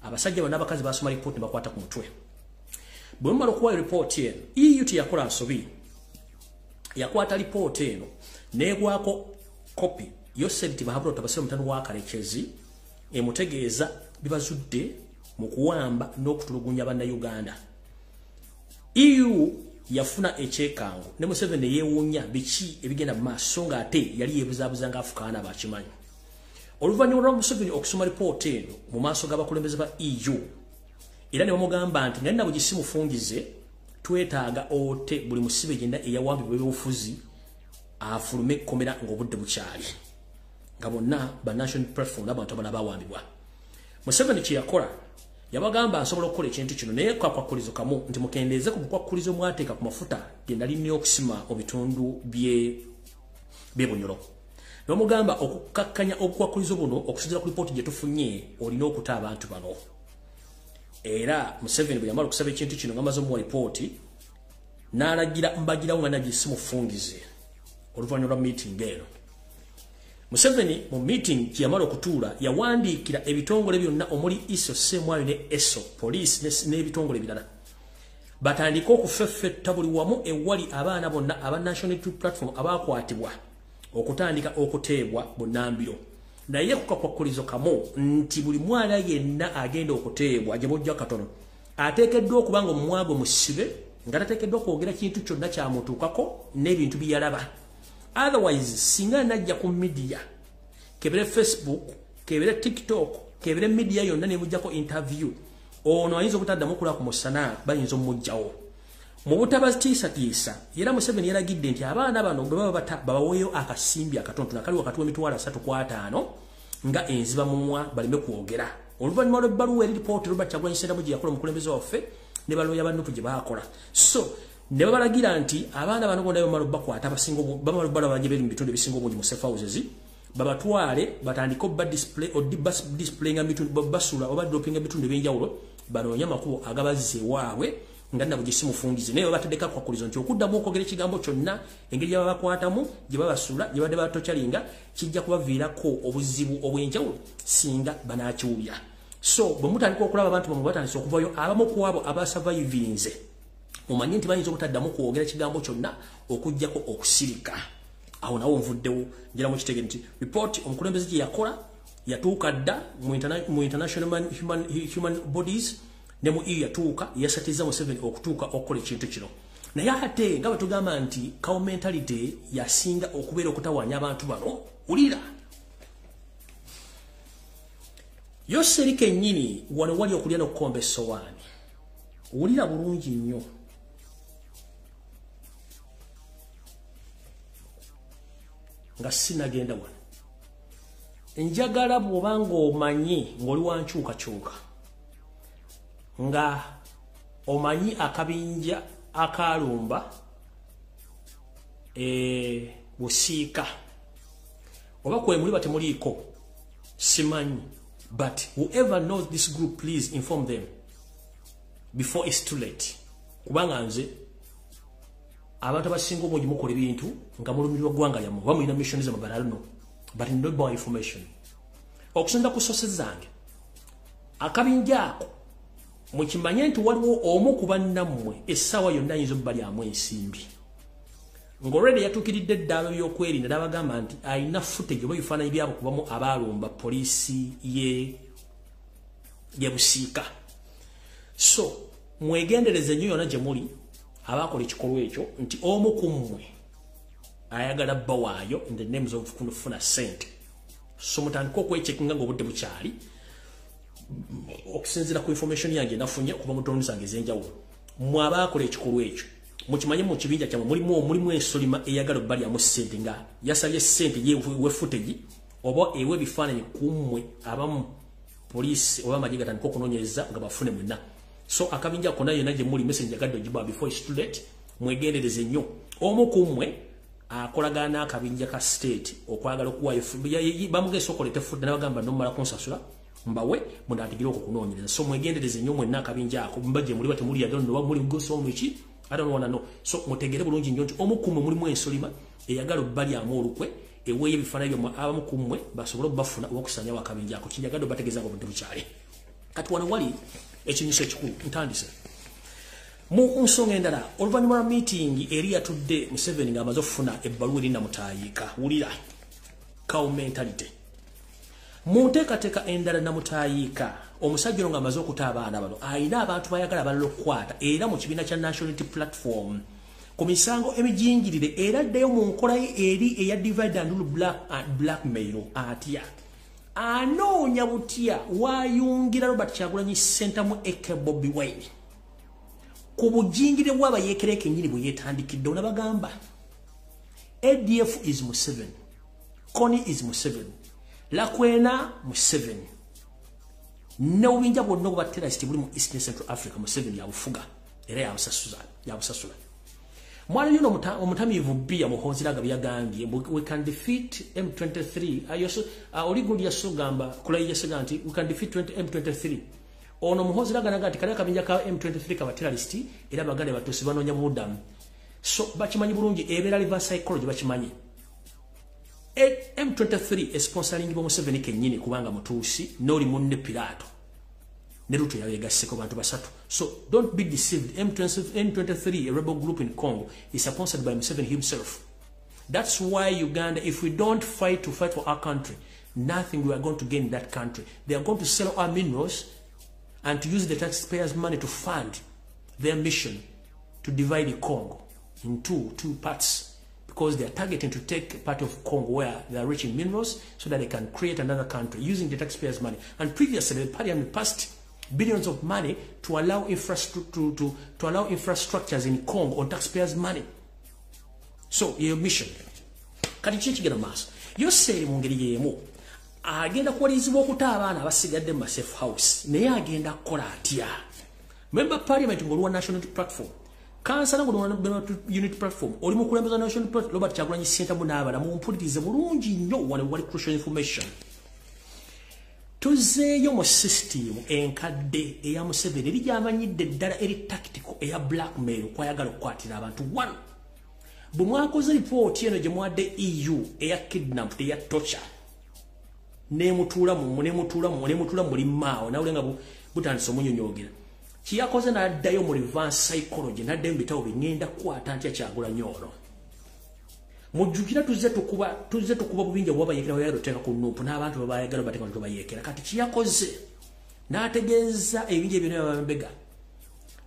Abasajja bano n'abakazi basoma ripooti ne bakwata ku mutwe. Bwe mumala okuwayo ripooti eno, EU teyakola nsobi. Yakwata lipooti eno n'egwako kopi Yoseri Tibahabura Tabasira mutano wa Karekezi emutegeeza bibazudde mu kuwamba n'okutulugunya bannayuganda. EU yafuna ekyekango ne Museveni yeewuunya biki ebigenda mu maaso, ng'ate yali yeebuzaabuza ng'afukaana bakimanyi. Oluvannyuma lwa Museveni okusoma lipooti eno mu maaso g'abakulembeze ba EU, era ne bamugamba nti nga nna bwe gisimufungize twetaaga ote buli musibe yenna eyawambibwa ebyobufuzi afulume ekkomera ng'obudde bukyali, nga bonna ba National Platform n'abantu abalala bawambibwa. Museveni kye yakola, yabagamba nsobola okukola ekintu kino naye kakwakulizo kamu nti mukendeeze ku bukwakkulizo mwateeka ku mafuta ge nali nnina okusima mu bitundu by'e Bunyoro. Ne bamugamba okukakkanya obukwakkulizo buno okusinziira ku lipooti gye tufunye olina okuta abantu bano. Era Museveni bwe yamala okusaba ekintu kino ng'amaze omuwa lipooti, n'alagira mbagirawo nga nabye simufungize oluvannyuma lwa meeting eno. Museveni mu meeting gye yamala okutuula yawandiikira ebitongole byonna omuli ISO, CMI ne ESO, police n'ebitongole ebirala, batandike okufeffetta buli wamu ewali abaana bonna aba National Unity Platform abakwatibwa okutandika okuteebwa bunnambiro. Naye ku kakwakkulizo kamu nti buli mwana yenna agenda okuteebwa gye bujja katono ateekeddwa okuba nga omumwa gwe musibe, nga tateekeddwa kwogera kintu kyonna kyamutuukako n'ebintu bye yalaba. Otherwise singa najja ku media, kebere Facebook, kebere TikTok, kebere media yonna ne mujjako interview, ono ayinza obutaddamu okulaba ku musana, bayinza omugjawo. Mu butabatiisatiisa, era Museveni yalagidde nti abaana bano bwe baba bata babaweeyo akasimbi akatonotono akali wakati w'350,000 nga enziba mumwa baleme kwogera. Oluvannyuma lw'ebbaluwa eri lipooti Robert Kyagulanyi Ssentamu gye yakola omukulembeze waffe ne balooya ba NUP gye baakola. So ne babalagira nti abaana bano bonna bamala obbakwata, abasinga bamala obbalaba gye beri mu bitundu ebisinga obungi mu safe houses, babatwale batandike obba display displayinga bitundu basula oba droppinga bitundu ebyenjawulo, banoonye amakubo agabazza ewaabwe nga nabwe gye simufungize. Naye babataddeko akakwakulizo nti okuddamu okwogera ekigambo kyonna engeri gye babakwatamu, gye babasula, gye badde batokyalinga, kijja kubaviirako obuzibu obw'enjawulo singa banaakiwulira. So bwe mutandika okulaba abantu bamwe batandise okuvayo, abamu ku abo abasavayivinze mumanye nti bayinza obutaddamu kwogera kigambo kyonna okuggyako okusirika. Awo nawo nvuddewo, njira mukitegere nti report omukulembeze gye yakola yatuuka dda mu international human bodies ne mu EU yatuuka, yasatiza Museveni okutuuka okukola ekintu kino. Naye ate nga bwe tugamba nti cow mentality yasinga okubeera okutawaanya abantu bano, wulira Yoseri kennyini wano wali okulya n'okukomba essowaani. Wulira bulungi nnyo. Nga sinagenda wano, njagala bw'oba ng'omanyi ng'oli wa nkyukakyuka, nga omanyi akabinja akalumba Busiika, oba kwe muli batemuliiko simanyi, but whoever knows this group, please inform them before it's too late. Kubanga nze abantu abasinga obungi mukola ebintu nga mulumirirwa ggwanga lyammwe, oba mulina mission zammwe, but I don't know, but not by information. Okusinziira ku sources zange, akabinja ako mukimanye nti waliwo omu ku bannammwe essaawa yonna ayinza obbalyamu ensimbi, ng'already yatuukiridde eddaalo by'okwerinda n'abagamba nti alina footage oba ebifaananyi byabo kubamu abaalumba poliisi ye Busiika. So mwegendereze nnyo yonna gye muli abakola ekikolwa ekyo, nti omu ku mmwe ayagala bbawaayo in the names of kufuna ssente. So mutandike okwecheckinga ng'obudde bukyali. Okusinziira ku information yange nafunye okuva mu drone zange ez'enjawulo, mmwe abaakola ekikolwa ekyo mukimanye mu kibinja kyammwe mulimu ensolima eyagala obbalyamu ssente, nga yasabye ssente yewe footage oba ewe ebifaananyi ku mmwe abamu, poliisi oba amagye gatandika okunoonyereza nga bafune mwenna. So akabinja konna yonna gye muli, message njagadde ogiba before it's too late. Mwegendereze nnyo, omu ku mmwe akolagana n'akabinja ka state okwagala okuwaayo, bamugesa okoleta fudde n'abagamba nomala kunsasula mbawe mundatigire okwo kunoonyereza. So mwegendereze nnyo mwenna akabinja ako mba gye muli, batemuli, I don't know, muli goso mwiki, I don't wanna know. So mutegere bulungi nnyo nti omu ku mmwe mulimu ensolima eyagala obbalyamu olukwe, eweeyo ebifaananyi byammwe abamu ku mmwe basobole obbafuna oba okusanyawo akabinja ako. Kinjagadde obategeeza nga obudde bukyali. Kati wano wali ekinyuso ekikulu ntandise mu nsonga endala. Oluvannyuma lwa meeting eri yatudde Museveni ng'amaze okufuna ebbaluwa eri Namutaayiika, wulira cow mentality. Mu nteekateeka endala, Namutaayiika omusajja ono ng'amaze okuta abaana bano alina abantu bayagala abalala okukwata era mu kibiina kya National Unity Platform ku misango emijingirire, era addeyo mu nkola ye eri eya divide and rule, blackmail. Atya? Anoonya butya wayungira Robert Kyagulanyi Ssentamu aka Bobi Wine ku bujingire bw'abayeekera kennyini bwe yeetandikidde. Onabagamba ADF is Museveni, Kony is Museveni, Lakwena Museveni, n'obubinja bwonna obwa terrorist buli mu East Central Africa Museveni yabufuga era yabusasula. Mwana yuno omutamiivu bbiya Muhoozi Raga byagambye, "We can defeat M23." Ayoso oli gundi yasogamba kulayi yasoga nti we can defeat 20 M23. Ono Muhoozi Raga naga nti kali akabinja ka M23 kaba terrorist era baganda batuusi banoonya bubudamu. So bakimanyi bulungi, ebeera reverse psychology, bakimanyi. M23 esponsoringibwa Museveni kennyini kubanga mutuusi n'oli munne Pilato ne Ruto yabegasseko, bantu basatu. So don't be deceived. M20, M23, a rebel group in Congo, is sponsored by Museveni himself. That's why Uganda, if we don't fight to fight for our country, nothing we are going to gain in that country. They are going to sell our minerals and to use the taxpayers' money to fund their mission to divide the Congo in two parts, because they are targeting to take part of Congo where they are rich in minerals so that they can create another country using the taxpayers' money. And previously, the parliament passed billions of money to allow, to allow infrastructures in Congo on taxpayers' money. So, your mission. Kati ki ekigenda mu maaso? Yoseeri mu ngeri y'emu agenda kuwalirizibwa okuta abaana abasigadde mu safe house, naye agenda kukola atya? Member parliament ng'oliwa National Platform, kansala ng'oliwa Unity Platform, oli mukulembeza National Platform, Robert Kyagulanyi Ssentamu n'abala, mumpulirize bulungi nnyo, wano wali crucial information. Tuzeeyo mu system enkadde eya Museveni eri gyamanyidde ddala, eri tactical eya blackmail kwayagala okukwatira abantu. One, bwe mwakoze ripooti eno gye mwadde EU eya kidnap, eya torture, nemutuula mu nemutuula mu nemutuula muli maawo nawule nga butandise omunyonyoogera, kiyakoze n'addayo mu reverse psychology, n'addayo mu bitabo bingenda kukwata ntya Kyagulanyi ono. Mujjukira tuzze tukuba bubinja bwabayeekera bayagala oteeka ku NUP n'abantu babayagala bateeka bantu bayeekera. Kati kiyakoze n'ategeeza ebinja ebyo byabambega,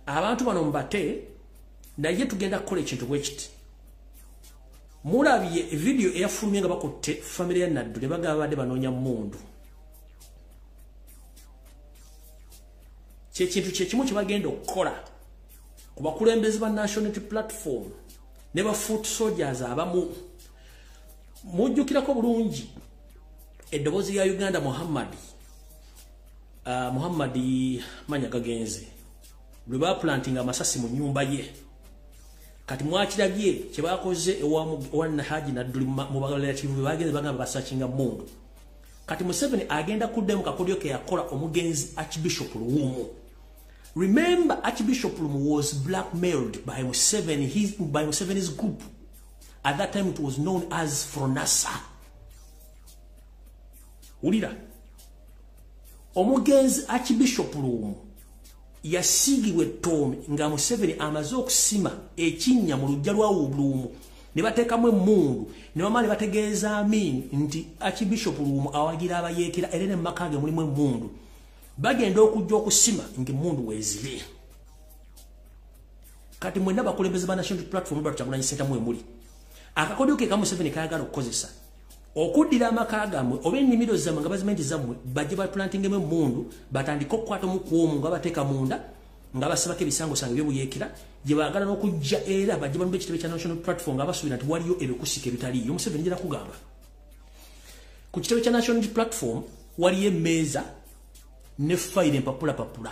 abantu bano mubate, naye tugenda kukola ekintu bwe kiti. Mulabye vidiyo eyafulumye nga bakutte famire ya Naddu ne bagamba babadde banoonya mmundu. Kyekintu kyekimu kye bagenda okukola ku bakulembeze ba National Unity Platform ne ba foot soldiers abamu. Mujjukirako bulungi eddoboozi lya Uganda, Muhammadi manya gagenze lwe baplantinga amasasi mu nnyumba ye. Kati mwakirabye kye bakoze ewa Haji Nadduli mu barelative, bagenze bagamba basakinga mundu. Kati Museveni agenda kuddayo mu kakodyo ke yakola omugenzi Archbishop Luwumu. Remember, Archbishop Lumu was blackmailed by Museveni, by Museveni's group. At that time, it was known as Fronasa. Ulira. Omugenzi Archbishop Lumu yasigibwa ettoome nga Museveni amaze okusima ekinnya mu luggya lwa Lumu ne bateekamu emmundu ne bamala ne bategeeza Amin nti Archbishop Lumu awagira abayeekera era ne mu maka ge mulimu emmundu. Bagenda okujja okusima ng'emmundu weeziri. Kati mwenna bakulembeze ba National Platform Robert Kyagulanyi Ssentamu emuli. Akakodyo ke ka Museveni kayagala okukozesa okuddira amaka gammwe oba ennimiro zammwe nga bazimenti zammwe bajje baplantingemu emmundu batandike okukwata omukuomu nga bateeka munda nga basabako ebisangosango ebyobuyeekera gye baagala n'okujja era bajje balumbe ekitebe kya National Platform nga basuubira nti waliyo ebikusika ebitaliiyo. Museveni njala kugamba ku kitebe kya National Platform waliyo emmeeza ne fayiro empapulapapula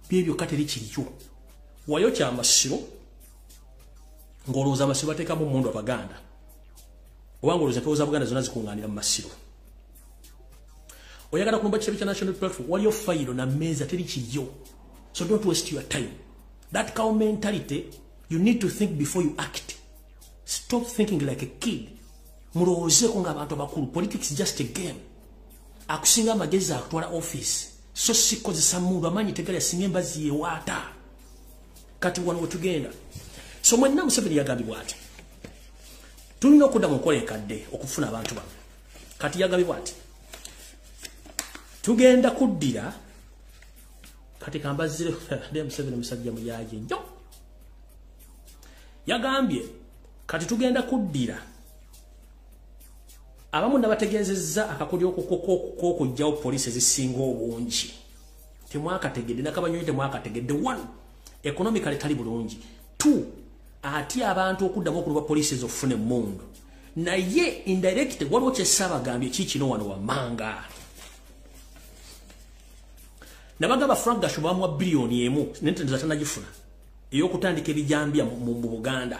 byebyo teri kiriyo. Wayokya amasiro ng'olowooza amasiro bateekamu emmundu Abaganda oba ng'olowooza empewo za Buganda zonna zikuŋŋaanira mu masiro. Oyagala kulumba kitebe kya National Platform waliyo fayiro na mmeeza teri kiriyo. So don't waste your time. That cow mentality, you need to think before you act. Stop thinking like a kid. Mulowoozeeko ng'abantu abakulu. Politics is just a game. Akusinga amagezi akutwala office. So sikozesa mmundu amaanyi tegali asinga embazzi yeewaata. Kati wano we tugenda. So mwenna Museveni yagambibwa ati tulina okudda mu nkola enkadde okufuna abantu bano. Kati yagambibwa ati tugenda kuddira kati kambazire Museveni musajja muyaaye nnyo. Yagambye kati tugenda kuddira abamu nabategeezezza akakodyo k'okuggyawo poliisi ezisinga obungi. Temwakategedde nakabanyonyi temwakategedde. 1, economically tali bulungi. 2, ate abantu okuddamu okulumba poliisi ez'okufuna emmundu. Naye indirect waliwo kye ssaabagambye kiikino wano wammanga. Nabagamba Frank Gashumba bamuwa 1 biliyoni n'entendezo tannagifuna ey'okutandika ebijambiya mu Buganda.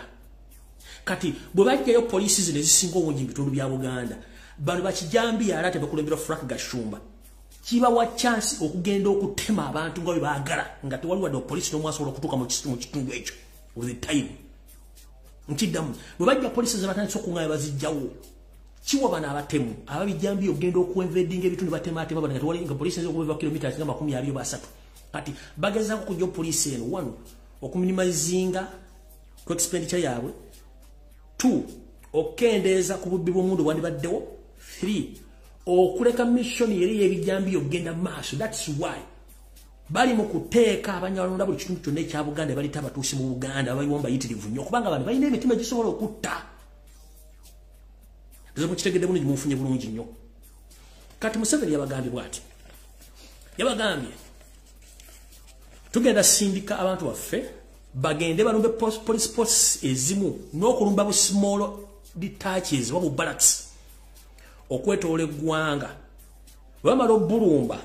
Kati bwe bajjayo poliisi zino ezisinga obungi mu bitundu bya Buganda, bano bakijambiya era tebakulemberwa Frank Gashumba. Kibawa chance okugenda okutema abantu nga bwe baagala nga tewali wadde poliisi n'omu asobola okutuuka mu kitundu ekyo with the time. Nkiddamu bwe bajja poliisi ze batandise okuŋŋaanya bazijjawo. Kiwa bano abatemu ababijambiya okugenda okuinvadinga ebitundu batemaatema bano nga tewali nga poliisi eyinza okuva kilomita nga 23. Kati bagezaako okuggya poliisi eno 1 okuminimizinga ku expenditure yaabwe, 2 okukendeeza ku bubbi bw'omundu bwandibaddewo, 3 okuleka mission eri y'ebijambiya okugenda mu maaso. That's why bali mu kuteeka abanyarwanda buli kitundu kyonna ekya Buganda balita abatuusi mu Buganda abaliwo mbayitirivu nnyo kubanga bano balina emitima egisobola okutta. Nze mukitegedde bulungi munfunye bulungi nnyo. Kati Museveni yabagambye bw'ati. Yabagambye tugenda sindika abantu baffe bagende balumbe police posts ezimu n'okulumba bu small detaches oba bu barracks okwetoola eggwanga. Bwe bamala obbulumba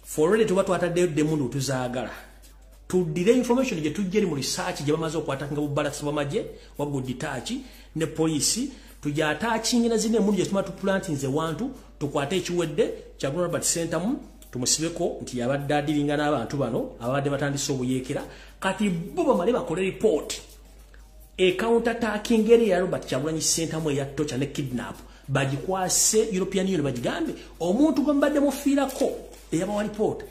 for already tuba twataddeyo emmundu tuzaagala. Tuddire information gye tujja eri mu research gye bamaze okwatanga bu barracks bw'amagye oba bu detach ne poliisi tujja attachinga na zino emmundu gye tuma tuplantinze wantu tukwate ekiwedde kya Robert Ssentamu tumusibeko nti yabadde adiringa n'abantu bano ababadde batandise obuyeekera. Kati bo bamale bakole report e counter attacking eri ya Robert Kyagulanyi Ssentamu eya torture ne kidnap bagikwase European Union bagigambe omuntu gwe mbadde mufiirako eyabawa report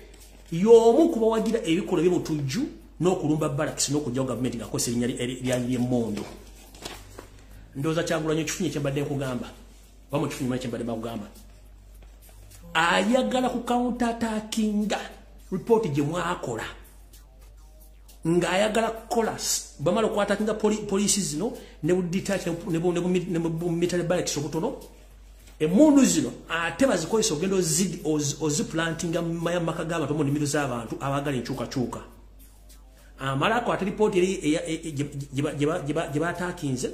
y'omu ku bawagira ebikolwa by'obutujju n'okulumba barracks n'okuggyawo gavumenti ng'akozesa erinnya ly'emmundu. Ndowooza Kyagulanyi ekifunye kye mbadde nkugamba oba mukifunye manyi kye mbadde mbakugamba. Ayagala ku counter attackinga report gye mwakola ng'ayagala kukola bamala okuattackinga poliisi zino ne bu detach ne bu military barracks obutono emmundu zino ate bazikozesa ogenda oziplantinga mu maka g'abantu mu nnimiro z'abantu abaagala enkyukakyuka. Amala akwata ripooti eri gye bataakinze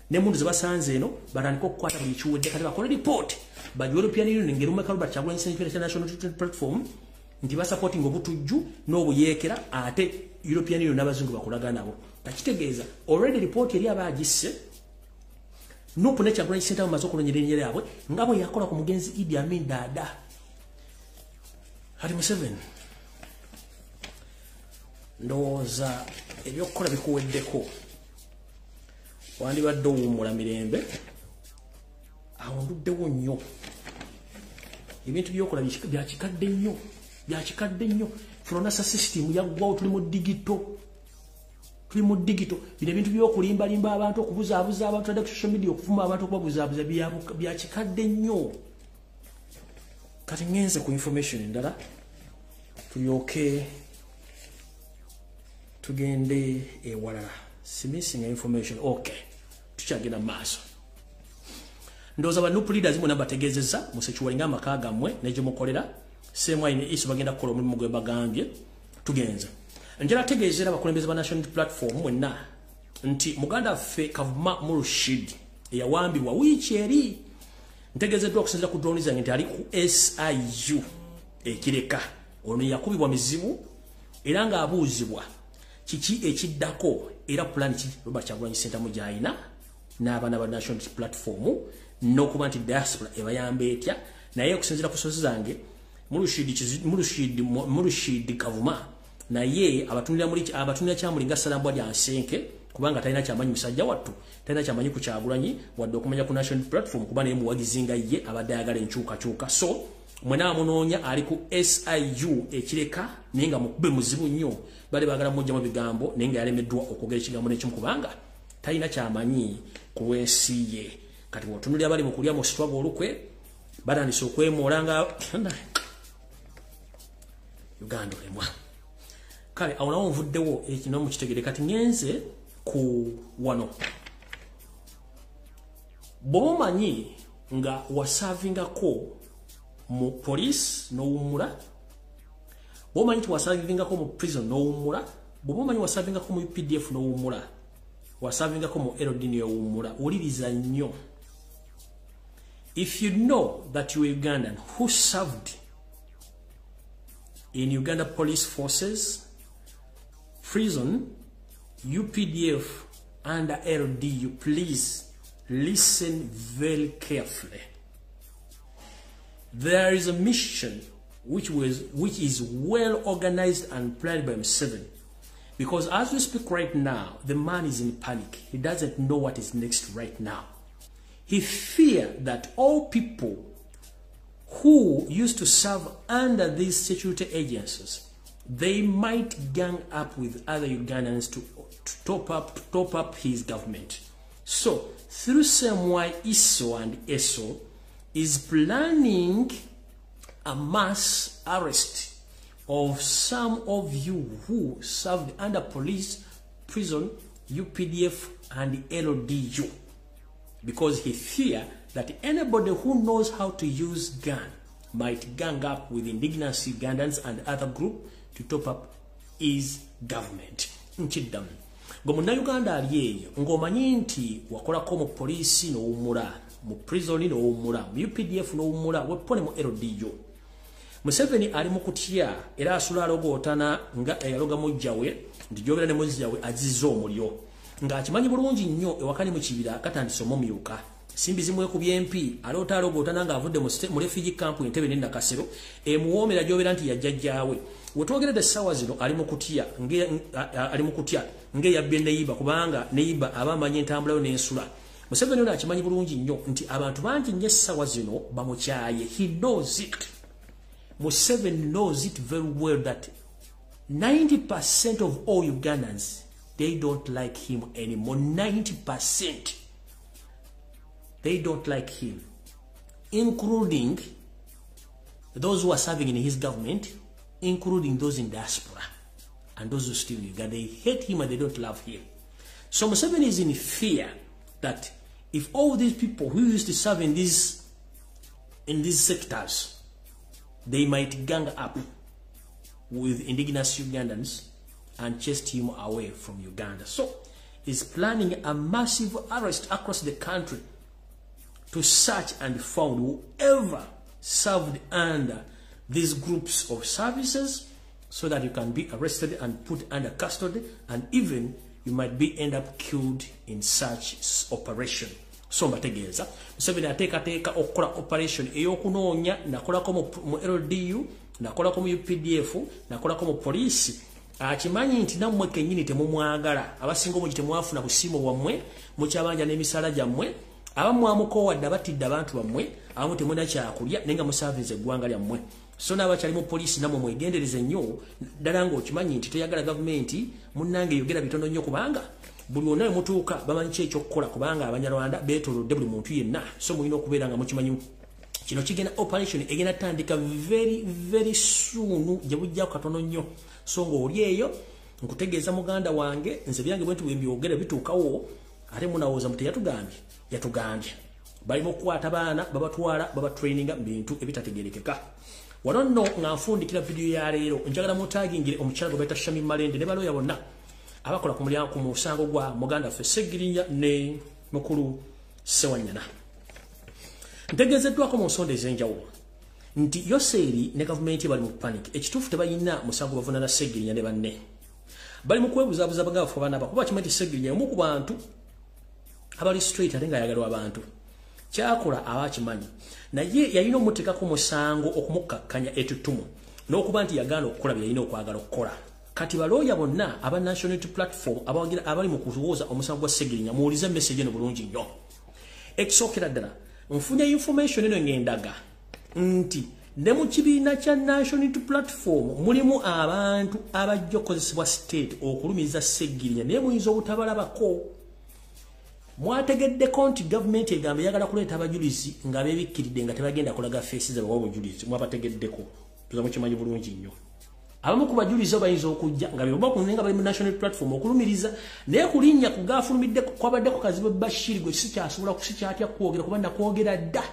n'emmundu ze basanze eno batandika okukwata buli kiwedde. Kati bakole ripooti bagiwe European Union ng'erumeka Robert Kyagulanyi Ssentamu National Platform nti basupporting obutujju n'obuyeekera ate European Union n'abazungu bakolagana nabo. Kakitegeeza already report eri abaagisse Nupu ne Kyagulanyi Ssentamu bamaze okulonyera erinnya lyabwe nga bwe yakola ku mugenzi Idi Amin Dada. Kati Museveni Ndowooza ebyokukola bikuweddeko, wandibadde owummula mirembe. Awo nduddewo nnyo, ebintu byokola byakikadde nnyo, byakikadde nnyo. Fronasa system yaggwawo, tuli mu digital, tuli mu digital. Bino ebintu byokulimbalimba abantu, okubuzaabuza abantu adde ku social media, okuvuma abantu, okubabuzaabuza, byakikadde nnyo. Kati ngenze ku information endala, tulyoke tugende ewalala. Simissinga information. Okay, tukyagenda mu maaso. Ndowooza ba NUP leaders mwena bategeezezza musecuringa amaka gammwe ne gye mukolera. CMI ne ISO bagenda kukola omulimu gwe bagambye. Tugenze. Njala tegeezera abakulembeze ba National Platform mwenna nti muganda waffe Kavuma Murushid eyawambibwa wiiki eri, ntegeezeddwa okusinziira ku drone zange nti ali ku SIU ekireka. Ono yakubibwa mizibu era ng'abuuzibwa kiki ekiddako, era plan ki Robert Kyagulanyi Ssentamu gy'alina n'abaana ba National Platform, n'okuba nti diaspora ebayamba etya. Naye okusinziira ku sources zange, Murushid Kavuma naye abatunulira muli abatunulira kyamuli nga Salambwa lya nsenke, kubanga talina kyamanyi. Musajja wattu talina kyamanyi ku Kyagulanyi wadde okumanya ku National Platform, kuba naye muwagizi nga ye abadde ayagala enkyukakyuka. So mwena amunoonya, ali ku SIU ekireka, naye nga mukube muzibu nnyo. Bali baagala mujjamu bigambo, naye nga yalemeddwa okwogera ekigambo n'ekimu, kubanga talina kyamanyi ku lw'ensi ye. Kati bw'otunulira bali mu kulya mu struggle olukwe, batandise okwemoola nga Uganda olemwa. Kale awo nawo nvuddewo, ekino mukitegere. Kati ngenze ku wano. Bw'oba omanyi nga waservingako mu police n'owummula, bw'oba omanyi nti waservingako mu prison n'owummula, bw'oba omanyi waservingako mu UPDF n'owummula, waservingako mu LD n'owummula, wuliriza nnyo. If you know that you are Ugandan who served in Uganda Police Forces, prison, UPDF and LDU, please listen very carefully. There is a mission which is well organized and planned by M7. Because as we speak right now, the man is in panic. He doesn't know what is next right now. He fear that all people who used to serve under these security agencies, they might gang up with other Ugandans to top up his government. So, through CMI, ISO and ESO, is planning a mass arrest of some of you who served under police, prison, UPDF, and LDU. Because he fear that anybody who knows how to use gun might gang up with indigenous Ugandans and other group to top up his government. Nkiddamu. Gwe munnayuganda ali eyo ng'omanyi nti wakolako mu poliisi n'owummula, mu prison n'owummula, mu UPDF n'owummula, weppone mu LDU. Museveni ali mu kutya era asula alogootana nga eyaloga mujja we nti gy'obeera ne muzzi we azizza omulyo, ng'akimanyi bulungi nnyo ewakani mu kibira katandise omumyuka simbi zimwekubye empi. Aloota alogootana ng'avudde mu refugee camp Entebbe ne Nakasero emuwoomera gy'obeera nti yajjajjaawe. Wetwogeredde essaawa zino ali mu kutya, ali mu kutya ng'eyabbye neyiba, kubanga neyiba aba amanyi entambulayo n'ensula. Museveni ono akimanyi bulungi nnyo nti abantu bangi nnyo essaawa zino bamukyaye. He knows it. Museveni knows it very well that 90% of all Ugandans, they don't like him anymore. 90%. They don't like him, including those who are serving in his government, including those in diaspora, and those who still in Uganda. They hate him and they don't love him. So Museveni is in fear that if all these people who used to serve in these sectors, they might gang up with indigenous Ugandans and chase him away from Uganda. So he's planning a massive arrest across the country to search and found whoever served under these groups of services so that you can be arrested and put under custody, and even you might be end up killed in such operation. So mbategeeza, Museveni ateekateeka okukola operation ey'okunoonya nakolako mu LDU, nakolako mu UPDF, nakolako mu poliisi. Akimanyi nti nammwe kennyini temumwagala, abasinga obungi temwafuna busiimo bwammwe, mukyabanja n'emisaala gyammwe, abamu mwamukowadde abatidde abantu bammwe, abamu temulina kyakulya naye nga musaavinze eggwanga lyammwe. So n'abakyali mu poliisi nammwe mwegendereze nnyo ddala ng'okimanyi nti toyagala gavumenti, munnange yogera bitono nnyo kubanga buli wonna we mutuuka bamanyi ki ekyokukola, kubanga Abanyarwanda beetoolodde buli muntu yenna. So mulina okubeera nga mukimanyi kino kigenda operation egenda tandika very very soon, gye bujjako katono nnyo. So ng'oli eyo nkutegeeza muganda wange, nze byange bwe nti bwe mbyogera bituukawo, ate munawooza muti yatugambye, yatugambye. Bali mu kukwata baana babatwala babatraininga mu bintu ebitategeerekeka. Wano nno nga nfundikira vidiyo ya leero, njagala mutagingire omukyala gwe bayita Shami Malende ne balooya bonna abakola ku mulyango ku musango gwa muganda waffe Ssegirinya ne mukulu Ssewanyana. Ntegeezeddwako mu nsonda ez'enjawulo nti Yoseeri ne gavumenti bali mu panic. Ekituufu tebalina musango bavunaana Ssegirinya ne banne. Bali mu kwebuzaabuza bagafu abaana kuba kimanyi nti Ssegirinya omu ku bantu abali straight ate ng'ayagalwa abantu. Kyakola aba akimanyi, naye yalina omuteekako musango okumukkakkanya ettutumu n'okuba nti yagaana okukola bye yalina okwagala okukola. Kati balooya bonna aba National Unity Platform abawagira abali mu kuwooza omusango gwa Ssegirinya, muwulize message eno bulungi nnyo. Ekisookera ddala, nfunye information eno ng'endaga nti ne mu kibiina kya National Unity Platform mulimu abantu abajja okukozesebwa state okulumiriza Ssegirinya, naye muyinza obutabalabako. Mwategeddeko nti gavumenti egamba eyagala kuleeta abajulizi nga beebikkiridde nga tebagenda kulaga feesi zaabwe obujulizi. Mwabategeddeko, tuza mukimanyi bulungi nnyo. Abamu ku bajulizi bayinza okujja nga beba nga bali mu National Platform okulumiriza, naye kulinnya ku gaafulumidde kwabaddeko Kazibwe Bashir gwe sikyasobola kusikyatya kwogera kuba nakwogera dda,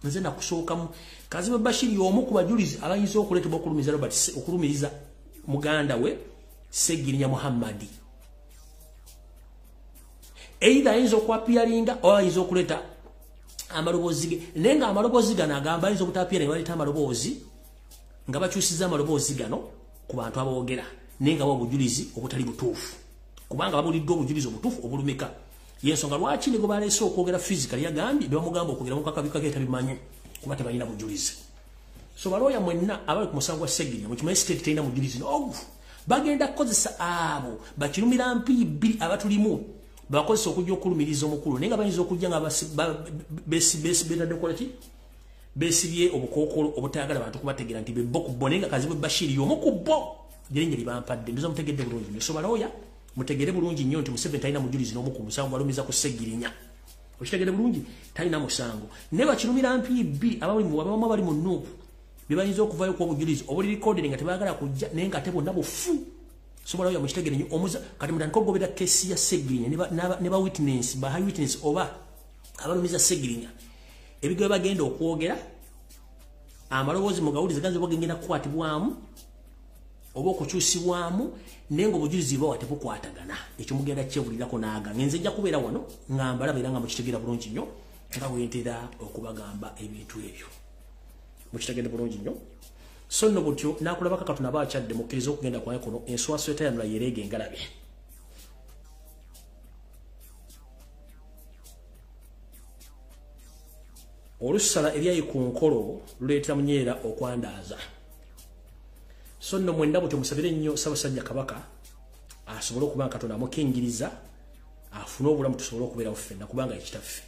nze nakusookamu. Kazibwe Bashir y'omu ku bajulizi abayinza okuleetebwa okulumiriza Robert, okulumiriza muganda we Ssegirinya Muhammadi. Either ayinza okwapiyalinga oba ayinza okuleeta amaloboozi ge, naye nga amaloboozi gano agamba ayinza obutapiyalinga, baleeta amaloboozi nga bakyusiza amaloboozi gano ku bantu aboogera, naye nga obujulizi obutali butuufu, kubanga babuliddwa obujulizi obutuufu obulumika. Yensonga lwaki ne gwe baleese okwogera physically yagambye bamugamba okwogera mukakabika ke tabimanyi kuba tebalina bujulizi. So balooya mwenna abali ku musango gwa Ssegirinya mukimanyi state terina bujulizi n'ogu, bagenda kukozesa abo bakirumira mpiyi bbiri abatulimu bakozesa okujja okulumiriza omukulu, naye nga bayinza okujja nga beesibye obukookolo obutayagala bantu kubategeera nti bebbo ku bo, naye nga Kazibwe Bashir y'omu ku bo lyerinnya lyebampadde. Ndoza mutegedde bulungi nnyo. So balooya mutegere bulungi nnyo nti Museveni talina mujulizi n'omu ku musango gwalumiza ku Ssegirinya. Okitegere bulungi, talina musango. Naye bakirumira mpiyi bbiri abamu abali mu NUP be bayinza okuvaayo ku obujulizi obuli recorded nga tebaagala kujja, naye nga ate bonna bufu. So balooya mukitegere nnyo. Kati mutandike okugobera kesi ya Ssegirinya ne ba witness, ba high witness oba abalumiza Ssegirinya, ebigambo bagenda okwogera amaloboozi mugawulize ganze bagenda kukwatibwamu oba okukyusibwamu, naye ng'obujulizi bwawa tebukwatagana. Ekyo mugenda kyewulirako naaga ngenze nja kubeera wano nga mbalaba era nga mukitegera bulungi nnyo nga bwe ntera okubagamba ebintu ebyo. Mukitegedde bulungi nnyo. So nno butyo naakulabako Katonda aba akyadde, mukkirize okugenda kwange kuno, enswaso etayanula yereega engalabi. Olusala ebyayi ku nkolo luleetera munyeera okwandaaza. So nno mwenna butyo musabire nnyo Ssaabasajja Kabaka asobole okuba nga Katonda amukingiriza afune obulamu tusobole okubeerawo ffenna, kubanga ekitaffe.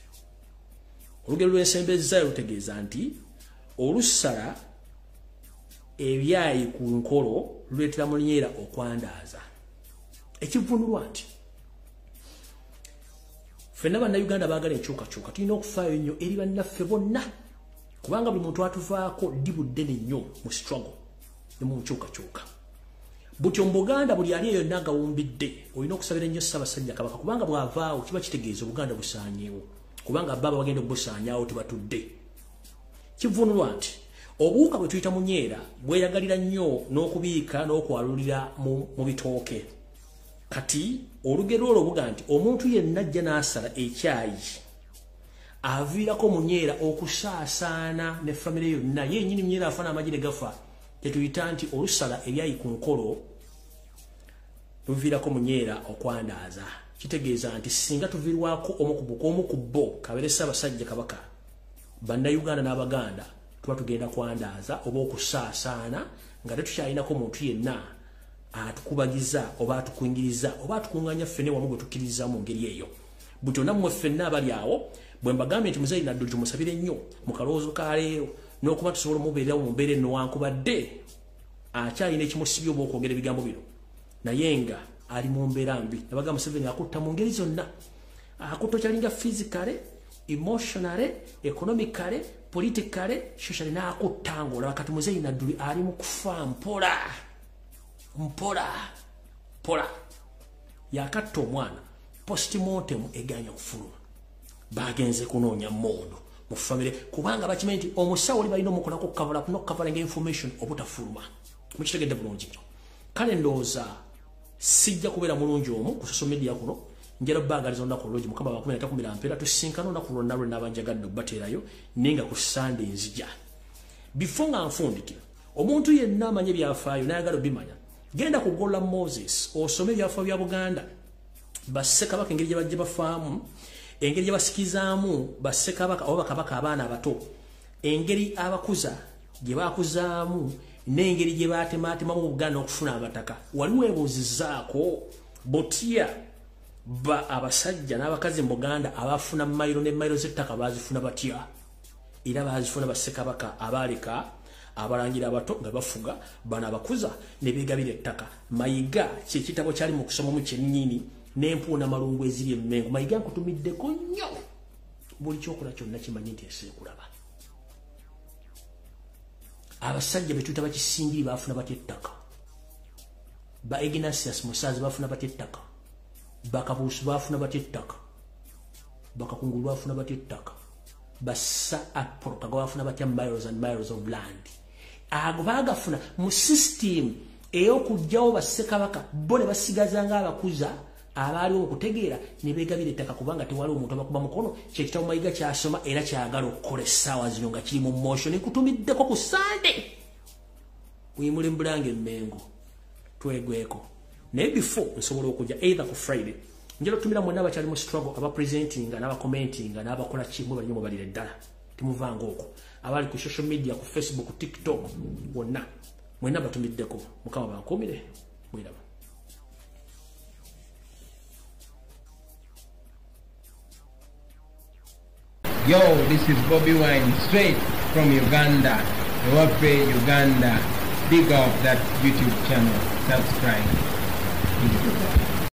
Olugero lw'ensembezaayo lutegeeza nti olusala ebyayi ku nkolo luleetera munyeera okwandaaza. Ekivunulwa nti ffenna Bannayuganda baagala enkyukakyuka, tulina okufaayo nnyo eri bannaffe bonna, kubanga buli muntu atuvaako ddibu ddene nnyo mu struggle ne mu nkyukakyuka. Butyo mu Buganda buli ali eyo yonna agawumbidde olina okusabira ennyo Ssaabasajja Kabaka, kubanga bw'avaawo kiba kitegeeza Obuganda busaanyeewo, kubanga baba bagenda okubusaanyaawo tebatudde. Kivunulwa nti obuwuka bwe tuyita munyeera bweyagalira nnyo n'okubiika n'okwalulira mu bitooke. Kati olugero olwo luga nti omuntu yenna ajja n'asala ekyayi aviirako munyeera okusaasaana ne famire yonna, ye nnyini munyeera afa n'amagi ne gafa. Tetuyita nti olusala ebyayi ku nkolo luviirako munyeera okwandaaza. Kitegeeza nti singa tuviirwako omu ku bo kabeere Ssaabasajja Kabaka, Bannayuganda n'Abaganda tuba tugenda kwandaaza oba okusaasaana nga tetukyalinako muntu yenna atukubagiza oba atukungiriza oba atukunganya ffene wamu gwe tukkiriza mu ngeri eyo. Butyo nammwe ffenna abali awo bwe mbagambye nti Muzeeyi Nadduli tumusabire nnyo mu kalowoozo ka leero n'okuba tusobola omubeererawo mu mbeera eno wankubadde akyalina ekimusibye oba okwogera ebigambo bino, naye nga ali mu mbeera mbi. Nabagamba Museveni akutta mu ngeri zonna, akutta kyalinga physically, emotionally, economically, politically, socially, n'akutta ng'olaba. Kati Muzeeyi Nadduli ali mu kufa mpola mpola mpola. Yakatta omwana, postmortem eganya okufuluma, bagenze kunoonya mmondo mu famire kubanga bakimanyi nti omusawo oli balina omukolako n'okukavalinga information obutafuluma. Mukitegedde bulungi nnyo. Kale ndowooza sijja kubeera mulungi omu ku social media kuno, njala baagaliza olunaku olulungi. Mukama bakumira takumira mpeera, tusinkana olunaku lwonna lwe nabanjagadde obbateerayo, naye nga ku Sande nzija. Before nga nfundikira, omuntu yenna amanye ebyafaayo n'ayagala obimanya, genda ku Gola Moses osome ebyafaayo bya Buganda, bassekabaka engeri gye bajja bafaamu, engeri gye basikizaamu bassekabaka oba bakabaka abaana abato, engeri abakuza gye bakuzaamu, n'engeri gye baatemaatemamu Buganda okufuna abataka. Wali weebuuzizzaako botya ba abasajja n'abakazi mu Buganda abafuna mayiro ne mayiro z'ettaka baazifuna batya? Era baazifuna bassekabaka abaaleka abalangira abato nga bafuga bano abakuza ne beegabira ettaka. Mayiga kye kitabo kyali mu kusomamu kyennyini n'empuuna malungu eziri emmengo. Mayiga nkutumiddeko nnyo, buli kyokola kyonna kimanyi nti ensi ekulaba. Abasajja be tuyita bakisingiri baafuna batya ettaka? Ba Ignatius Musazi baafuna batya ettaka? Bakabuusu baafuna batya ettaka? Bakakungulu baafuna batya ettaka? Bassa Apolo baafuna batya miles and miles of land? Ago baagafuna mu system ey'okuggyawo bassekabaka bo ne basigaza ng'abakuza abaaliwo okutegeera ne beegabira ettaka, kubanga tewali omuntu abakuba mukono. Kyekitabo Mayiga kyasoma era kyagala okukola essaawa zino nga kiri mu motion. Nkutumiddeko ku Sande uyimule mbulanga emmengo twegweko, naye before nsobola okujja either ku Friday. Njala otumira mwenna abakyali mu struggle, abapresentinga n'abakomentinga n'abakola kimu bali mubalire ddala, temuvanga okwo. Abali ku social media, ku Facebook, TikTok, wonna mwenna batumiddeko. Mukama bankuumire, mweraba. Yo, this is Bobi Wine, straight from Uganda, Ewaffe Uganda. Big up that YouTube channel, subscribe.